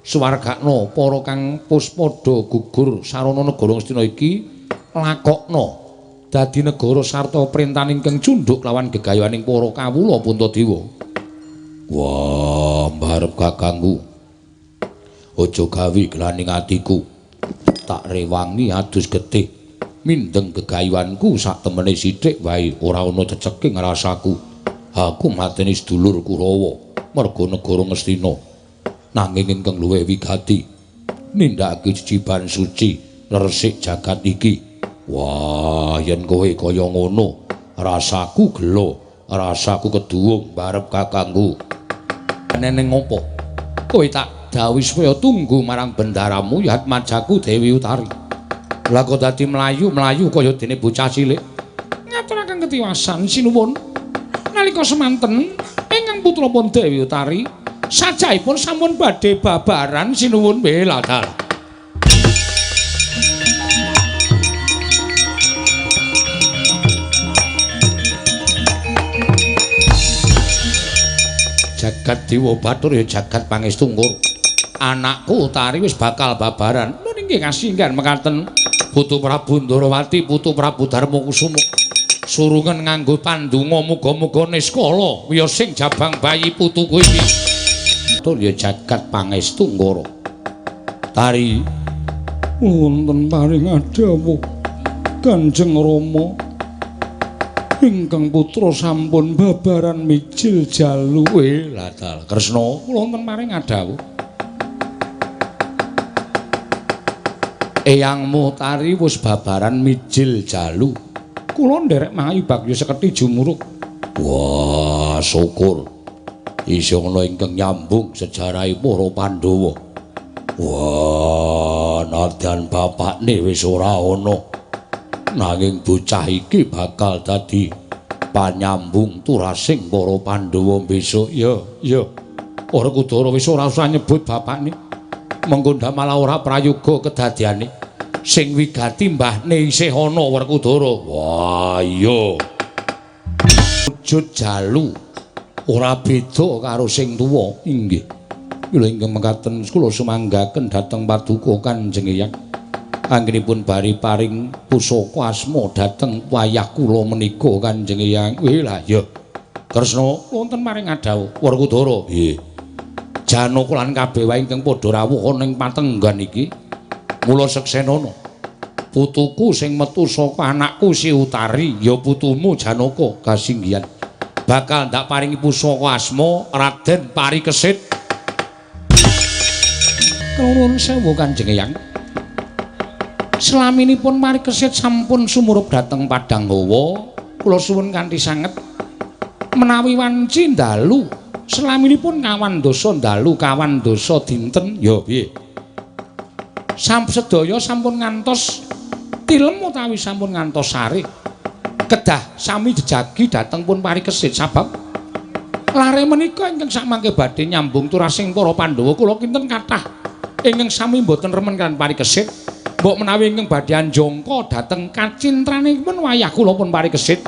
suwargakna para kang puspada gugur sarana negara Ngastina iki lakokna dadi negara sarta perintahan ingkang cundhuk lawan gegayuhaning para kawula Puntadewa. Wah, mbarep kakangku. Aja gawe glaning atiku. Tak rewangi adus getih. Mindeng gegayuhanku sak temene sithik wae ora ana ceceke ngrasaku. Aku mateni sedulur Kurawa merga negara Ngastina. Nanging ingkang luwih wigati nindakake jejiban suci ngresik jagat iki. Wah, yen kowe kaya ngono, rasaku gelo, rasaku keduwung barep kakangku. Neneng ngopo? Kowe tak dawuhi supaya tunggu marang bendaramu Yatmajaku Dewi Utari. Lah kok dadi mlayu-mlayu kaya dene bocah cilik. Ngaturaken ketiwasan sinuwun. Nalika semanten ingkang putra pun Dewi Utari sajahipun sampun badhe babaran sinuwun weladal. Jagat Dewa Bathara ya jagat pangestu nggur. Anakku Utari wis bakal babaran. Lho nggih kasinggan mekaten Putu Prabu Ndorowati, Putu Prabu Darmakusuma. Surungen nganggo pandonga muga-muga niskala wiya sing jabang bayi putuku iki. Tur ya jagat pangestu ngoro. Tari wonten paring adhawuh Kanjeng Rama. Ingkang putra sampun babaran mijil jalu. Ladal Kresna kula wonten paring adhawuh. Eyangmu Tari wis babaran mijil jalu. Kula nderek mayu bagya seketi jumuruk. Wah, syukur. Isih ana ingkang nyambung sejarahe para Pandhawa. Wah, nadyan bapakne wis ora ana. Nanging bocah iki bakal dadi panyambung turasing para Pandhawa besok. Ya, ya. Werkudara wis ora usah nyebut bapakne. Mengko ndak malah ora prayoga kedadiane. Sing wigati mbahne isih ana Werkudara. Wah, iya. Wujud jalu ora beda karo sing tuwa. Inggih. Kula ingkang mekaten kula sumanggaken dhateng paduka Kanjeng Eyang. Anggenipun bari paring pusaka asma dhateng wayah kula menika Kanjeng Eyang. Lah ya. Kresna wonten paring adhawuh Werkudara. Nggih. Janaka lan kabeh wae ingkang padha rawuh ana ing patenggan iki. Mula seksenana. Putuku sing metu saka anakku si Utari ya putumu Janaka kasinggihan. Bakal ndak paringi pusaka asma Raden Parikesit. Nuwun sewu Kanjeng Eyang. Selaminipun Parikesit sampun sumurup dhateng Padang Hawa, kula suwun kanthi sanget menawi wanci dalu selaminipun kawan dasa dalu kawan dasa dinten ya piye? Sedaya sampun ngantos tilem utawi sampun ngantos sare. Kedah sami jejagi dhateng pun Parikesit sabab lare menika ingkang sakmangke badhe nyambung turasing para Pandhawa kula kinten kathah ingkang sami mboten remen kaliyan Parikesit. Mbok menawi ingkang badhe anjangka dhateng kacintranipun wayah kula pun Parikesit.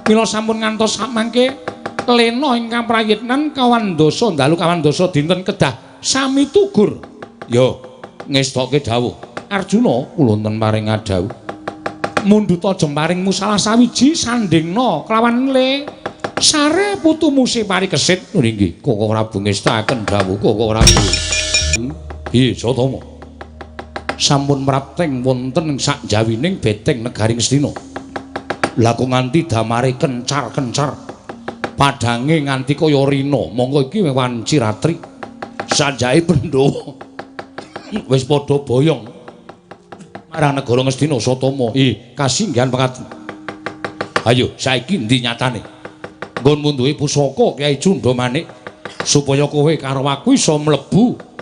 Mila sampun ngantos sakmangke lena ingkang prayitnan kawan dasa dalu kawan dasa dinten kedah sami tugur. Yo ngestoke dawuh Arjuna kula wonten paring adhawuh. Mundhuta jemparingmu salah sawiji sandingna kelawan le sare putumu si Parikesit. Nggih, Koko Prabu ngestaken dawuh Koko Prabu. Piye Satama? Sampun mrapteng wonten ing sakjawining beteng negari Ngastina. Lah kok nganti damare kencar-kencar. Padange nganti kaya rina, mongko iki wanci ratri. Sanjae Pandhawa wis padha boyong marang negara Ngastina Satama. Kasinggihan pekaten. Ayo saiki endi nyatane? Nggon munduhi pusaka Kyai Cundha Manik supaya kowe karo aku iso mlebu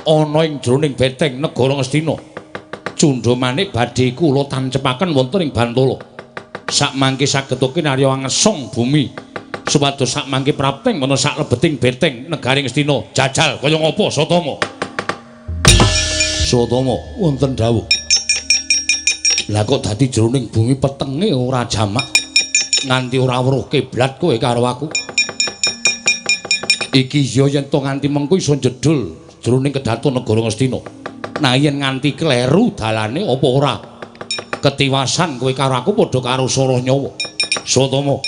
ana ing jroning beteng negara Ngastina. Cundha Manik badhe kula tancepaken wonten ing Bantala. Sakmangke saged ugi narya angesong bumi Supados sak mangke prapteng ana sak lebeting beteng negari Ngastina. Jajal kaya ngapa Satama? Satama wonten dawuh. Lah kok dadi jroning bumi petenge ora jamak nganti ora weruh kiblat kowe karo aku. Iki ya yen to nganti mengko iso njedhul jroning kedaton negara Ngastina. Nah yen nganti kleru dalane apa ora ketiwasan kowe karo aku padha karo soroh nyawa. Satama,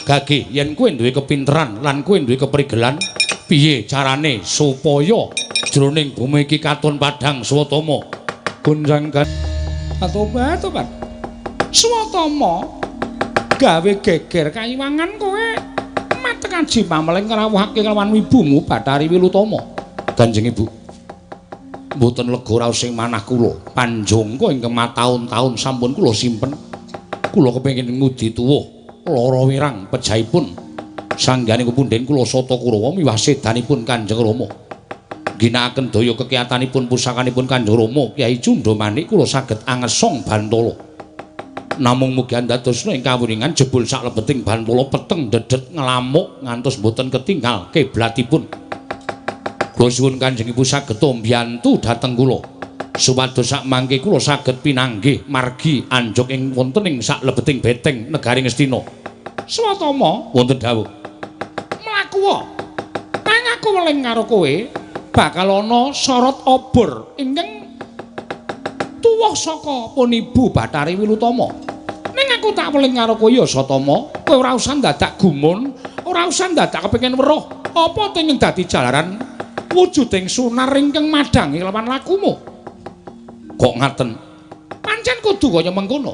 gage yen kowe duwe kepinteran lan kowe duwe keprigelan, piye carane supaya jroning bumi iki katon padhang Swatama? Gonjang kan atobat-tobat. Swatama gawe geger kayiwangan kowe matekan jimameling ngrawuhake kelawan ibumu Bathari Wilutama. Kanjeng Ibu, mboten lega raos sing manah kula. Panjangka ingkang mataun-taun sampun kula simpen. Kula kepengin ngudi tuwuh lara wirang pejahipun sangganing punden kula Sata Kurawa miwah sedanipun Kanjeng Rama. Ginakaken daya kekiyatanipun pusakanipun Kanjeng Rama Kyai Cundhamanik kula saged angesong bantala. Namung mugi andadosna ing kawuningan jebul saklebeting bantala peteng dedet nglamuk ngantos mboten ketinggal kiblatipun. Kula suwun Kanjeng Ibu saged mbiyantu dhateng kula supados sak mangke kula saged pinanggih margi anjuk ing wonten ing saklebeting beteng negari Ngastina. Swatama wonten dawuh. Mlaku nang aku weling karo kowe bakal ana sorot obor ingkang tuwuh saka punibu Bathari Wilutama. Ning aku tak weling karo kowe ya Satama, kowe ora usah dadak gumun, ora usah dadak kepengin weruh apa tenging dadi jalaran wujuding sunar ingkang madhangi lawan lakumu. Kok ngaten? Pancen kudu kaya mengkono.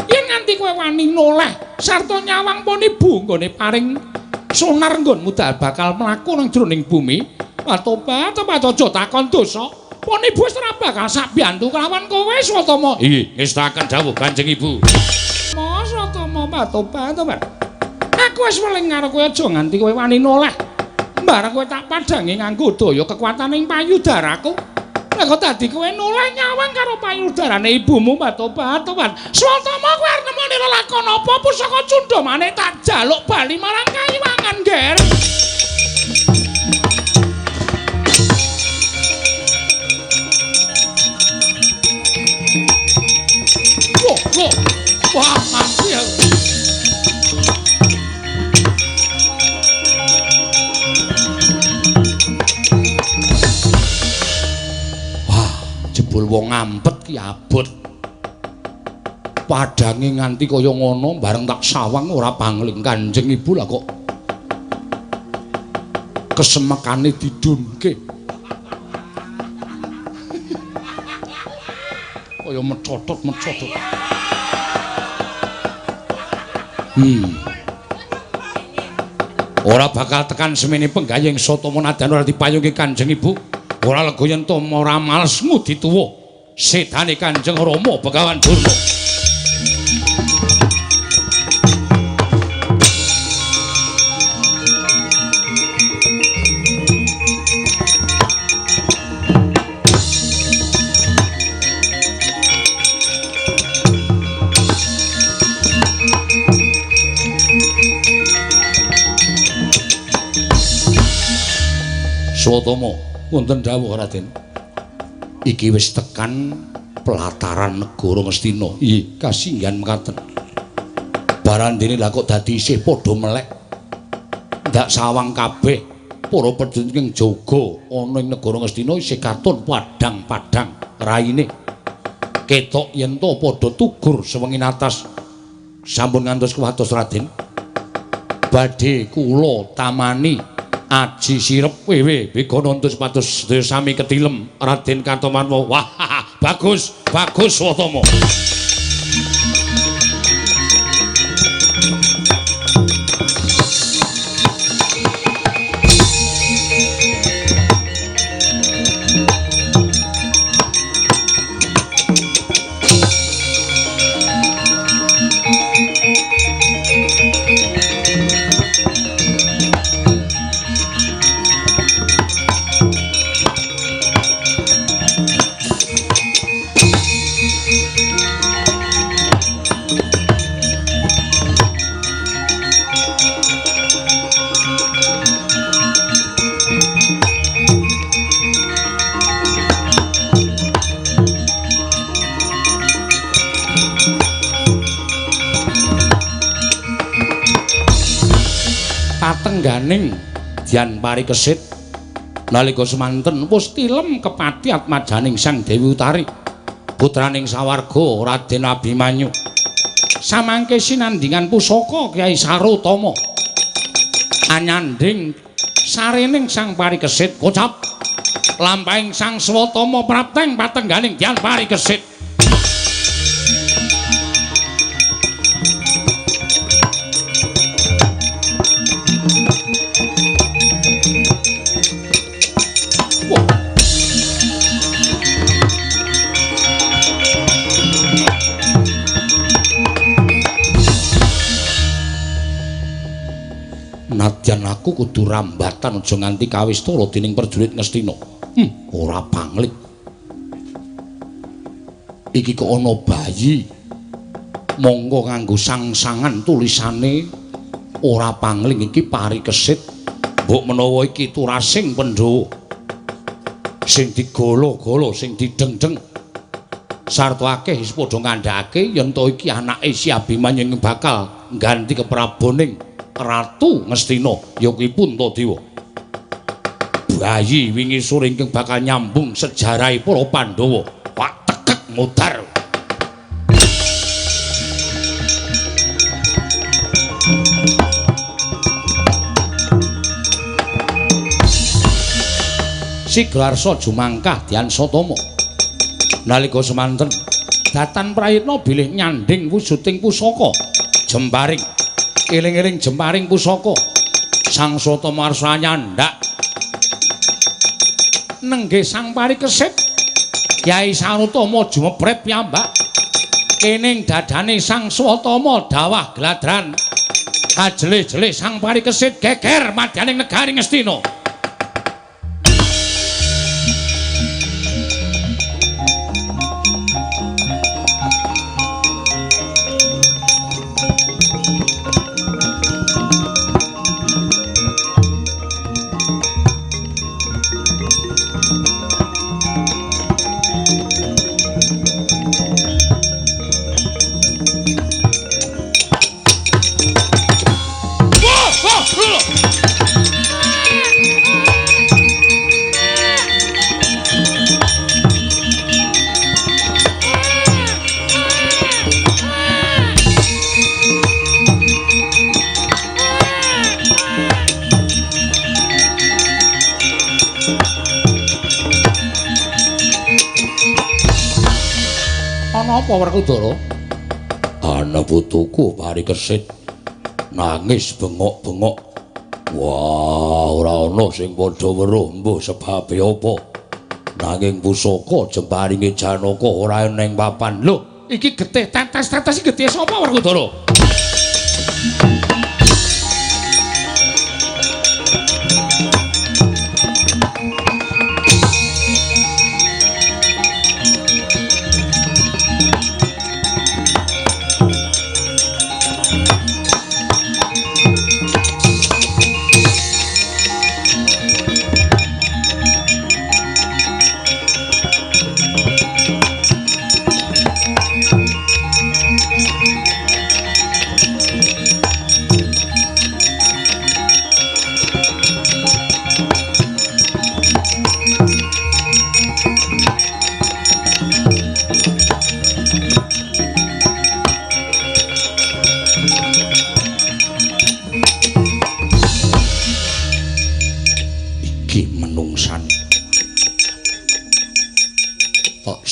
Yen nganti kowe wani noleh sarta nyawang punibu nggone paring sunar nggonmu bakal mlaku nang jroning bumi. Tobat aja takon dosa. Punibu wis ora bakal sabiyantu kelawan kowe Swatama. Inggih, ngestakaken dawuh Kanjeng Ibu. Swatama tobat. Aku wis weling karo kowe aja nganti kowe wani noleh. Bareng kowe tak padhangi nganggo daya kekuatan ing payudaraku. Lah kok dadi kowe noleh nyawang karo payudarane ibumu tobat. Swatama kowe arep nemoni lelakon apa pusaka Cundhamane tak jaluk bali marang kayiwangan, Ger. Wah, mati aku. Wah, jebul wong ngampet ki abot. Padhange nganti kaya ngono bareng tak sawang ora pangling Kanjeng Ibu lah kok kesemekane didunke. Kaya mecotot-mecotot. Ora bakal tekan semene penggayeng Satama nadyan ora dipayungi Kanjeng Ibu. Ora lega yen to ora males ngudi tuwa sedane Kanjeng Rama Begawan Durna. Swatama wonten dawuh Raden. Iki wis tekan pelataran negara Ngastina. Inggih, kasinggihan mekaten. Barandene lah kok dadi isih padha melek. Ndak sawang kabeh para prajurit ing jaga ana ing negara Ngastina isih katon padhang-padhang raine. Ketok yen to padha tugur sewengi atas. Sampun ngantos kuwatos Raden. Badhe kula tamani aji sirep wewe begono entus pados sedaya sami ketilem Raden Kartomarmo. Wah, bagus, bagus Swatama. Patengganing Dyan Parikesit nalika semanten wus tilem kepati atmajaning Sang Dewi Utari putraning sawarga Raden Abimanyu. Samangke sinandingan pusaka Kyai Sarotama anyanding sarening Sang Parikesit kocap lampahing Sang Swatama prapteng patengganing Dyan Parikesit. Nadyan aku kudu rambatan aja nganti kawistara dening prajurit Ngastina. Ora pangling. Iki kok ana bayi. Monggo nganggo sang-sangan tulisane ora pangling iki Parikesit. Mbok menawa iki turasing Pandhawa. Sing digolo-golo, sing dideng-deng. Sarta akeh wis padha ngandhakake yen to iki anake si Abimanyu ing bakal ngganti kepraboning Ratu Ngastina ya kuwi Puntadewa. Bayi wingi sore ingkang bakal nyambung sejarahe para Pandhawa. Wah tekek modar. Sigarsa jumangkah Dyan Satama. Nalika semanten datan prayitna bilih nyanding wujuding pusaka jemparing. Eling-eling jemparing pusaka Sang Swatama arsa nyandak nenggih Sang Parikesit. Kyai Sarotama jumepret piyambak kening dadane Sang Swatama dawah gladran kajelih-jelih Sang Parikesit geger madyaning negari Ngastina. Ana apa Werkudara? Ana putuku Parikesit nangis bengok-bengok. Wah, ora ana sing padha weruh mbuh sebabe apa. Nanging pusaka jemparinge Janaka ora ning papan. Lho, iki getih tetes-tetes iki getih sapa Werkudara?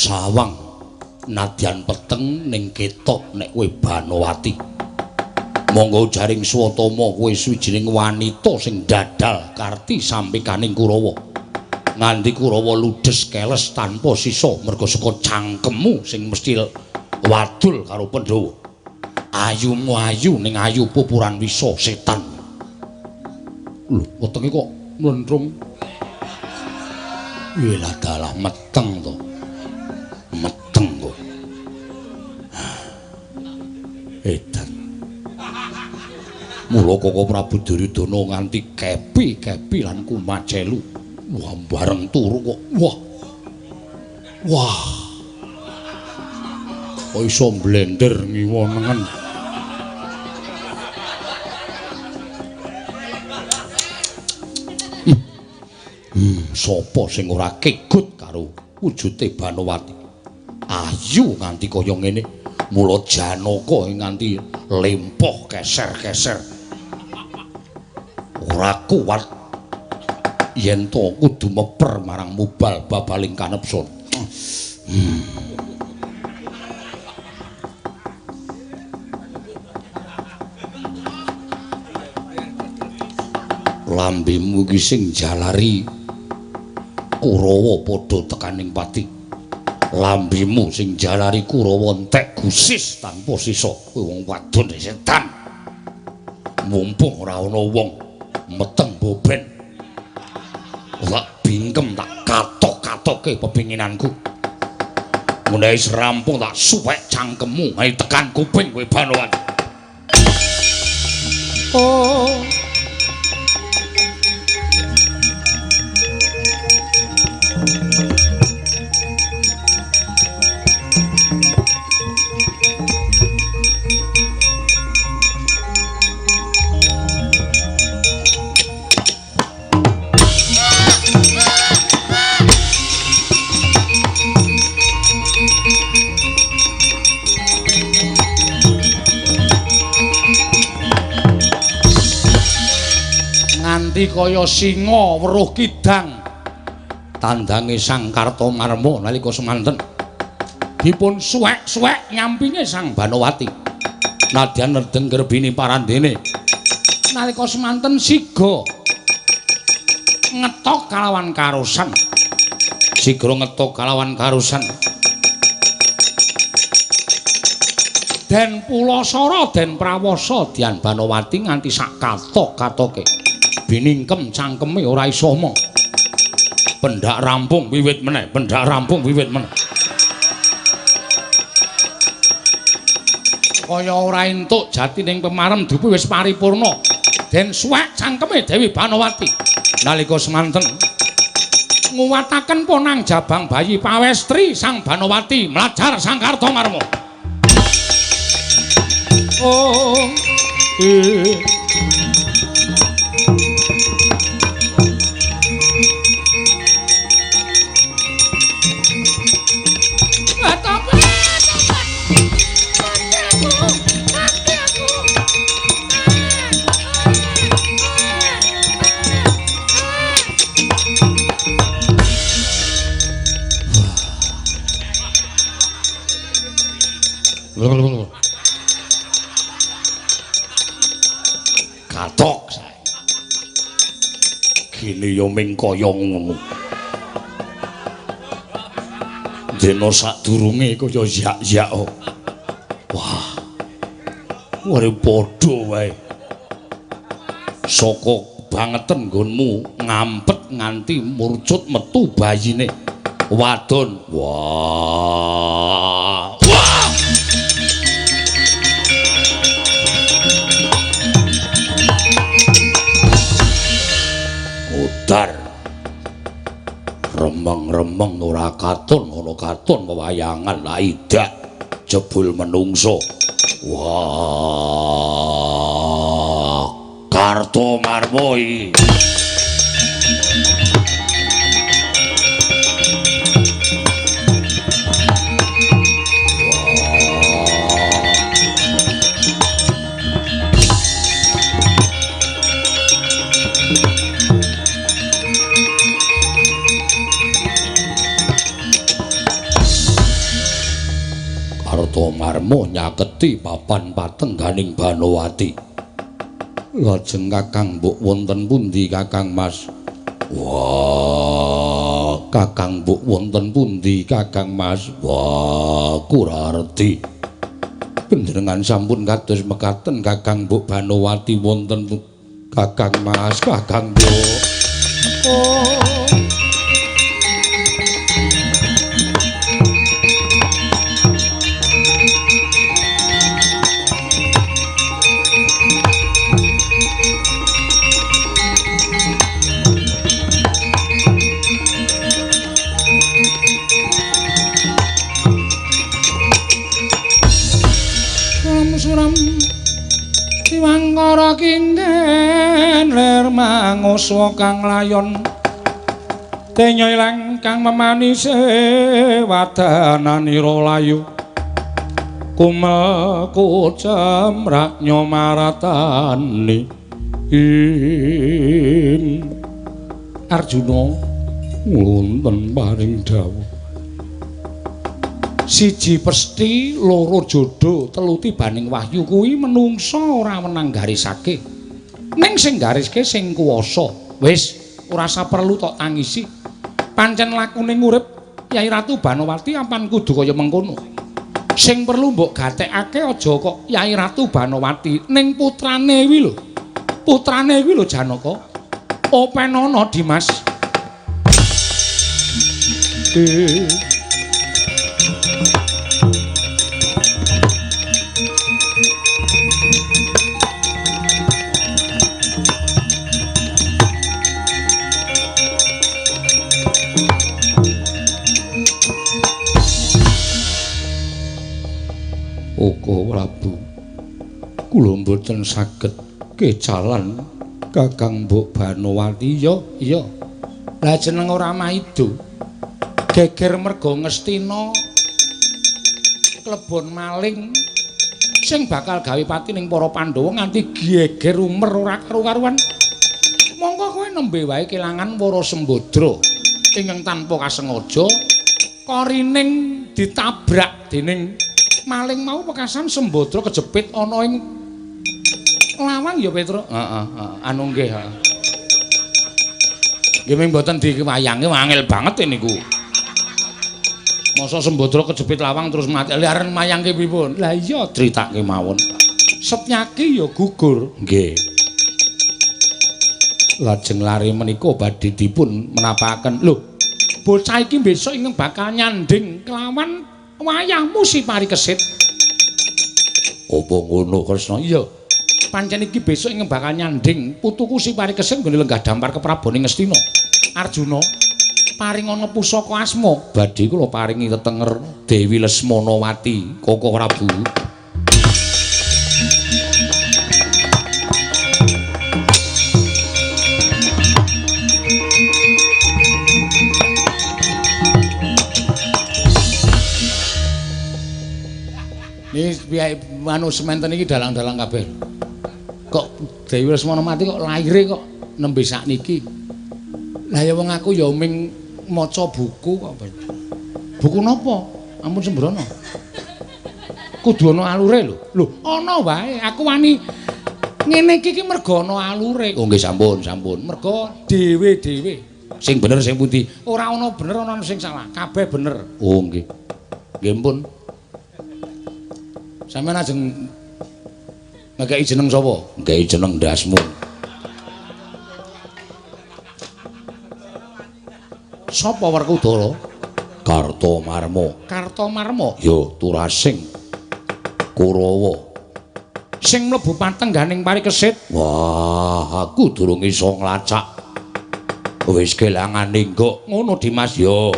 Sawang nadyan peteng ning ketok nek kowe Banowati. Monggo jaring Swatama kowe swijining wanita sing dadal karti sampekaning Kurawa. Nganti Kurawa ludes keles tanpa sisa merga saka cangkemmu sing mesti wadul karo Pandhawa. Ayumu ayu ning ayu pupuran wisa setan. Lho, wetenge kok mlentrung. Wilah dalah meteng to. Meteng kok. Edan. Mula Koko Prabu Duryudana nganti kepi-kepi lan kumacelu. Wah, bareng turu kok. Wah. Wah. Kok iso mblender ngiwa nengen. Sapa sing ora kegut karo wujute Banowati? Ayu nganti kaya ngene. Mula Janaka nganti lempoh keser-keser. Ora kuat yen to kudu meper marang mubal babaling kanepsun. Lambemu iki sing jalari Kurawa padha tekaning pati. Lambemu sing jalari Kurawa entek gusis tanpa sisa. Kowe wong wadon setan. Mumpung ora ana wong meteng boben. Tak bingkem tak katok-katoke pepinginanku. Menawi wis rampung tak suwek cangkemmu ae tekan kuping kowe Banowati. Oh. Nganti kaya singa weruh kidang tandange Sang Kartomarma nalika semanten dipun suwek-suwek nyampinge Sang Banowati. Nadyan nedeng grebini parandene nalika semanten siga ngetok kalawan karusan. Sigra ngetok kalawan karusan. Den Pulasara den Prawasa Dian Banowati nganti sak katok-katoke. Biningkem cangkeme ora iso omong. Pendak rampung wiwit meneh, pendak rampung wiwit meneh. Kaya ora entuk jatining pemarem dupi wis paripurna. Den suwek cangkeme Dewi Banowati. Nalika semanten nguwataken ponang jabang bayi pawestri Sang Banowati mlajar Sang Kartomarma. Oh. Katok sae. Gini yo ming kaya ngono. Dene sadurunge kaya yak-yak. Wah. Ware padha wae. Saka bangeten nggonmu ngampet nganti murcut metu bayine. Wadon. Wah. Wah. Udar. Remeng-remeng ora katon ana katon wewayangan la idak jebul menungso. Wah. Kartomarma iki. Kartomarma nyaketi papan patengganing Banowati. Lajeng Kakang mbok wonten pundi Kakang Mas? Wah, Kakang mbok wonten pundi Kakang Mas? Wah, kurarti. Panjenengan sampun kados mekaten Kakang mbok Banowati wonten Kakang Mas, Kakang mbok. Oh. Suram Tiwangkara kingen lir manguswa kang layon Tenya ilang kang memanise wadananira layu kumel kucemrak nyomaratani ing Arjuna wonten paring dawuh. Siji pesthi, loro jodo, telu tibaning wahyu kuwi menungsa ora wenang garisake. Ning sing gariske sing kuwasa. Wis ora usah perlu tok tangisi. Pancen lakune urip Yai Ratu Banowati apan kudu kaya mengkono. Sing perlu mbok gatekake aja kok Yai Ratu Banowati ning putrane kuwi lho. Putrane kuwi lho Janaka. Openana Dimas. Oka Prabu, kula mboten saged kecalan Kakang Mbok Banowati. Ya, iya. Lah jeneng ora maido. Geger merga Ngastina klebon maling sing bakal gawe pati ning para Pandhawa nganti geger umer ora karu-karuan. Mongko kowe nembe wae kelangan Wara Sembadra ingkang tanpa kasengaja korining ditabrak dening maling mau pekasan Sembadra kejepit ana ing lawang ya Petro. Heeh, heeh, anu nggih, heeh. Nggih ming mboten diwayangi angel banget niku. Masa Sembadra kejepit lawang terus mati. Lha arep mayangke pripun? Lah iya critake mawon. Setyaki ya gugur. Nggih. Lajeng lare menika badhe dipun menapakaken. Lho, bocah iki besok ingkang bakal nyanding kelawan wayahmu si Parikesit. Apa ngono Kresna? Iya. Pancen iki besok ingkang bakal nyanding putuku si Parikesit nggone lenggah dampar keprabone Ngastina. Arjuna, paringana pusaka asma. Badhe kula paringi tetenger Dewi Lesmanawati, Koko Prabu. Niki piyake anu sementen iki dalang-dalang kabeh. Kok Dewi Lesmanawati kok laire kok nembe sakniki. Lah ya wong aku ya ming maca buku kok. Buku napa? Ampun sembrono. Kudu ana alure lho. Lho, ana wae. Aku wani ngene iki ki merga ana alure. Oh nggih sampun, sampun. Merga dhewe-dhewe. Sing bener sing pundi? Ora ana bener ana sing salah. Kabeh bener. Oh nggih. Nggih pun. Sampeyan ajeng ngekeki jeneng sapa? Ngekeki jeneng ndasmu. Sapa Werkudara? Kartomarma. Kartomarma? Ya, turasing Kurawa. Sing mlebu patengganing Parikesit. Wah, aku durung iso nglacak. Wis kelangan enggok. Ngono Dimas ya.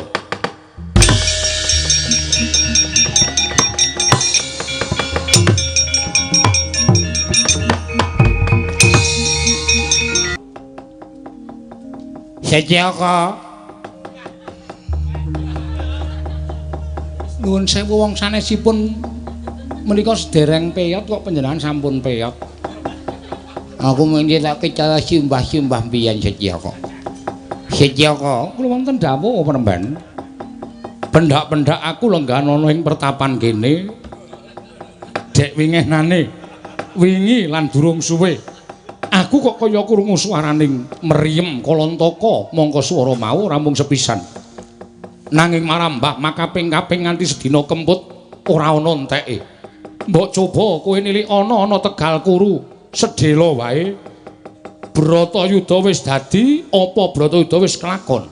Setyaka. Nuwun sewu wong sanesipun menika sedereng peyot kok panjenengan sampun peyot. Aku mendhetake cara simbah-simbah mbiyen Setyaka. Setyaka, kula wonten dawuh penemban. Pendak-pendak aku lenggahan ana ing pertapan kene. Dek wingenane wingi lan durung suwe. Aku kok kaya krungu swaraning meriem Kalantaka, mongko swara mau ora mung sepisan. Nanging marambah makaping-kaping nganti sedina kemput ora ana enteke. Mbok coba kowe nilik ana ana Tegal Kuru, sedhela wae. Bratayuda wis dadi, apa Bratayuda wis kelakon?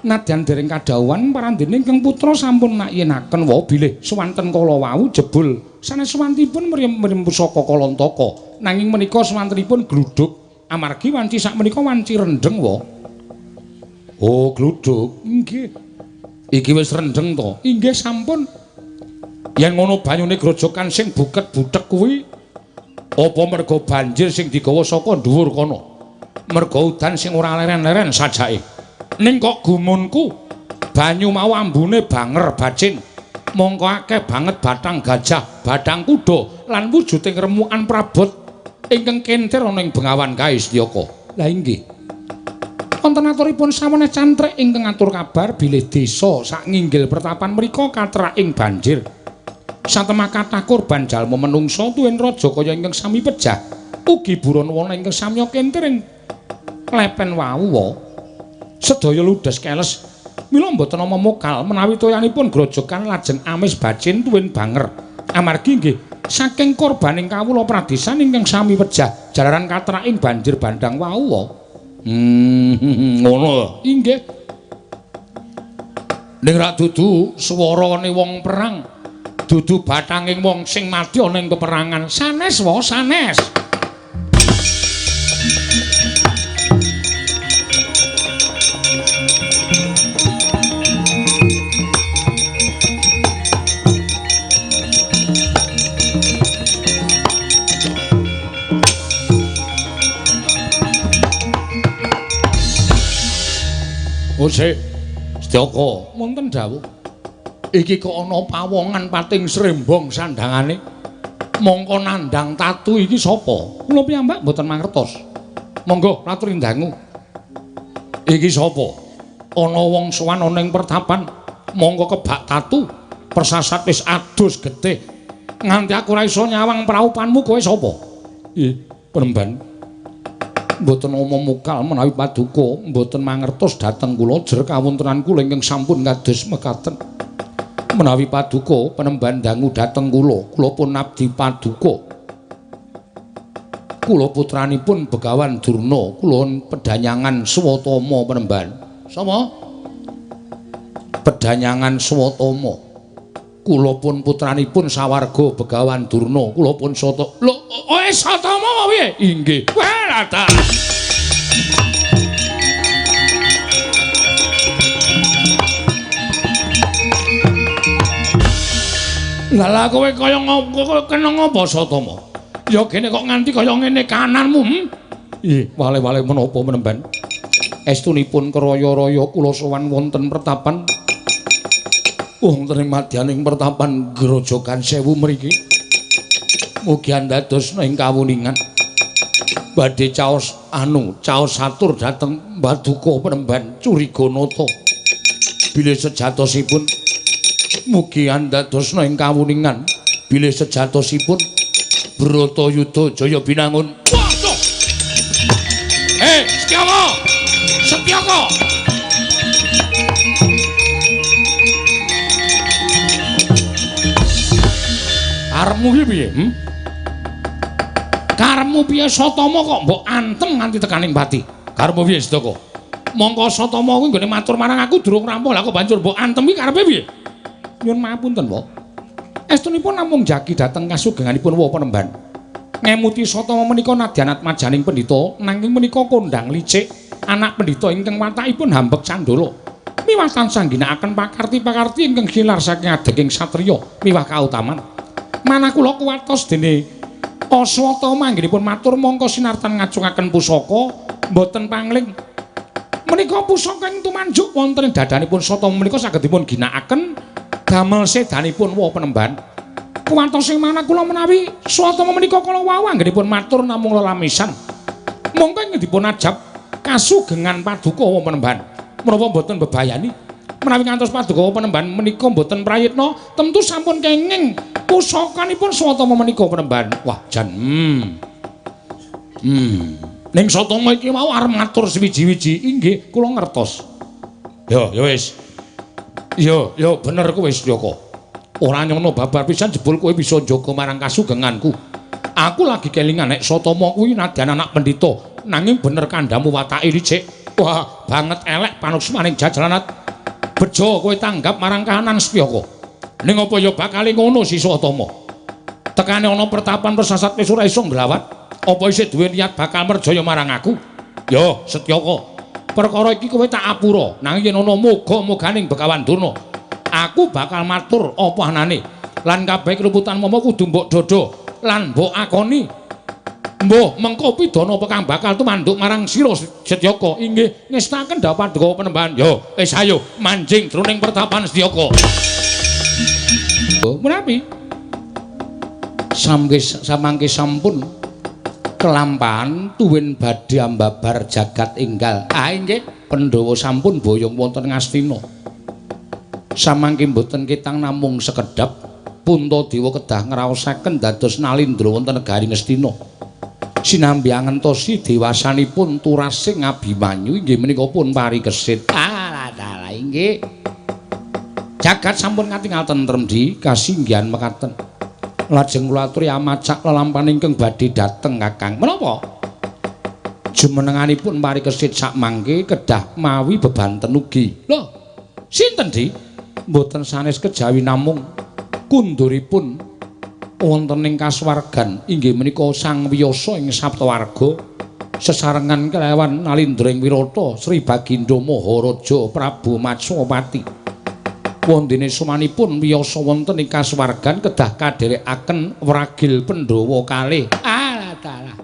Nadyan dereng kadhawuhan parandene ingkang putra sampun nakyenaken wa bilih swanten kala wau jebul sanes swantipun mriem pusaka Kalantaka. Nanging menika swantenipun gludhug amargi wanci sakmenika wanci rendheng wa. Oh, gludhug. Nggih. Iki wis rendheng to? Inggih sampun. Yen ngono banyune grojogan sing buket-butek kuwi apa merga banjir sing digawa saka dhuwur kono? Merga udan sing ora leren-leren sajake. Ning kok gumunku banyu mau ambune banger bacin. Mongko akeh banget batang gajah, batang kuda lan wujuding remukan prabot ingkang kentir ana ing bengawan kae Setyaka. Lah inggih. Wonten aturipun saweneh cantrik ingkang ngatur kabar bilih desa sak nginggil pertapan mriku katraking banjir. Satemah kathah korban jalma menungsa tuwin raja kaya ingkang sami pejah. Ugi buron wana ingkang samya kentir ing lepen wau. Sedaya ludes keles. Mila mboten nama mokal menawi toyanipun grojogan lajeng amis bacin tuwin banger. Amargi nggih saking korbaning kawula pradesan ingkang sami pejah jalaran katraking banjir bandhang wau. Ngono. Inggih. Ning rak dudu swarane wong perang, dudu bathanging wong sing mati ana ing peperangan. Sanes wae, sanes. Sik, Setyaka, wonten dawuh. Iki kok ana pawongan pating srembong sandangane. Mongko nandhang tatu iki sapa? Kula piyambak mboten mangertos. Monggo laturi ndangu. Iki sapa? Ana wong sowan ana ing pertapan, mongko kebak tatu, persasat wis adus getih. Nganti aku ora iso nyawang praupanmu kowe sapa? Ih, penemban. Mboten omong mukal menawi paduka mboten mangertos dhateng kula jer kawontenan kula ingkang sampun kados mekaten. Menawi paduka penemban dangu dhateng kula, kula pun abdi paduka. Kula putranipun Begawan Durna, kula pedanyangan Swatama penemban. Sapa? Pedanyangan Swatama. Kula pun putranipun sawarga Begawan Durna, kula pun Sata. Lho, oh Satama apa piye? Inggih. Wah, ta. Lah lah kowe kaya ngopo kena ngopo Satama? Ya kene kok nganti kaya ngene kananmu, hm? Ih, wale-wale menapa menemban? Estunipun keraya-raya kula sowan wonten pertapan. Wonten ing madyaning pertapan Grojogan Sewu mriki. Mugi andados ing kawuningan. Badhe caos anu, caos atur dhateng Paduka penemban Curiganata. Bilih sejatosipun mugi andadosna ing kawuningan. Bilih sejatosipun Bratayuda Jaya Binangun. Waduh. Setyaka. Setyaka. Karepmu iki piye? Hm? Karepmu piye Satama kok mbok antem nganti tekaning pati? Karepmu piye Setyaka? Mongko Satama kuwi nggone matur marang aku durung rampung, lah kok banjur mbok antem iki karepe piye? Nyuwun mapunten, Pak. Estunipun namung jagi dhateng kasugenganipun wa penemban. Ngemuti Satama menika nadyan atmajaning pendhita, nanging menika kondhang licik anak pendhita ingkang watakipun hambek candala. Miwah tansah ngginakaken pakarti-pakarti ingkang gilar saking adeging satriya miwah kautaman. Manah kula kuwatos dene Aswatama anggenipun matur mongko sinartan ngacungaken pusaka mboten pangling. Menika pusaka ing tumanjuk wonten ing dadanipun Satama menika saged dipun ginakaken damel sedanipun wa penemban. Kuwatos ing manah kula menawi Swatama menika kala wau anggenipun matur namung lelamisan. Mongko ing dipun ajab kasugengan paduka wa penemban. Menapa mboten bebayani? Menawi ngantos paduka penemban menika mboten prayitna, tentu sampun kenging pusakanipun Swatama menika penemban. Wah, jan. Ning Satama iki mau arep ngatur sewiji-wiji. Inggih, kula ngertos. Ya, ya wis. Ya, ya bener kowe Setyaka. Ora nyono babar pisan jebul kowe bisa njaga marang kasugenganku. Aku lagi kelingan nek Satama kuwi nadyan anak pendhita, nanging bener kandhamu watake licik. Wah, banget elek panuksmaning jajalanat. Bejo kowe tanggap marang kahanan Setyaka. Ning apa ya bakale ngono si Swatama? Tekane ana pertapan persasat wis ora iso nglawat. Apa isih duwe niat bakal merjaya marang aku? Yo, Setyaka. Perkara iki kowe tak apura. Nanging yen ana moga-moganing Begawan Durna, aku bakal matur apa anane. Lan kabeh keluputan momo kudu mbok dodho lan mbok akoni. Mbuh, mengko pidana apa kang bakal tumanduk marang sira Setyaka? Inggih, ngestaken dhawuh Paduka Panembahan. Yo, wis ayo manjing jroning pertapan Setyaka. Oh, menawi samangke sampun kelampahan tuwin badhe ambabar jagat enggal. Ah inggih, Pandhawa sampun boyong wonten Ngastina. Samangke mboten ketang namung sekedhap Puntadewa kedah ngraosaken dados nalindra wonten negari Ngastina. Sinambi angentosi dewasanipun turasing Abimanyu inggih menika pun parikesit. Ah dalah inggih. Jagat sampun katingal tentrem di kasinggihan mekaten. Lajeng kula aturi amacak lelampahan ingkang badhe dhateng Kakang. Menapa? Jumenenganipun parikesit sakmangke kedah mawi bebanten ugi. Lho, sinten Di? Mboten sanes kejawi namung kunduripun wonten ing kasuwargan inggih menika Sang Wiyasa ing Saptawarga sesarengan kelawan Nalindra ing Wirata Sri Baginda Maharaja Prabu Matswapati. Wondene sumanipun wiyasa wonten ing kasuwargan kedah kadherekaken wragil Pandhawa kalih. Ah dalah.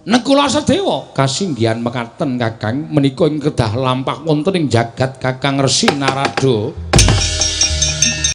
Nekula Sadewa kasinggihan mekaten Kakang menika ing kedah lampah wonten ing jagat Kakang Resi Narada.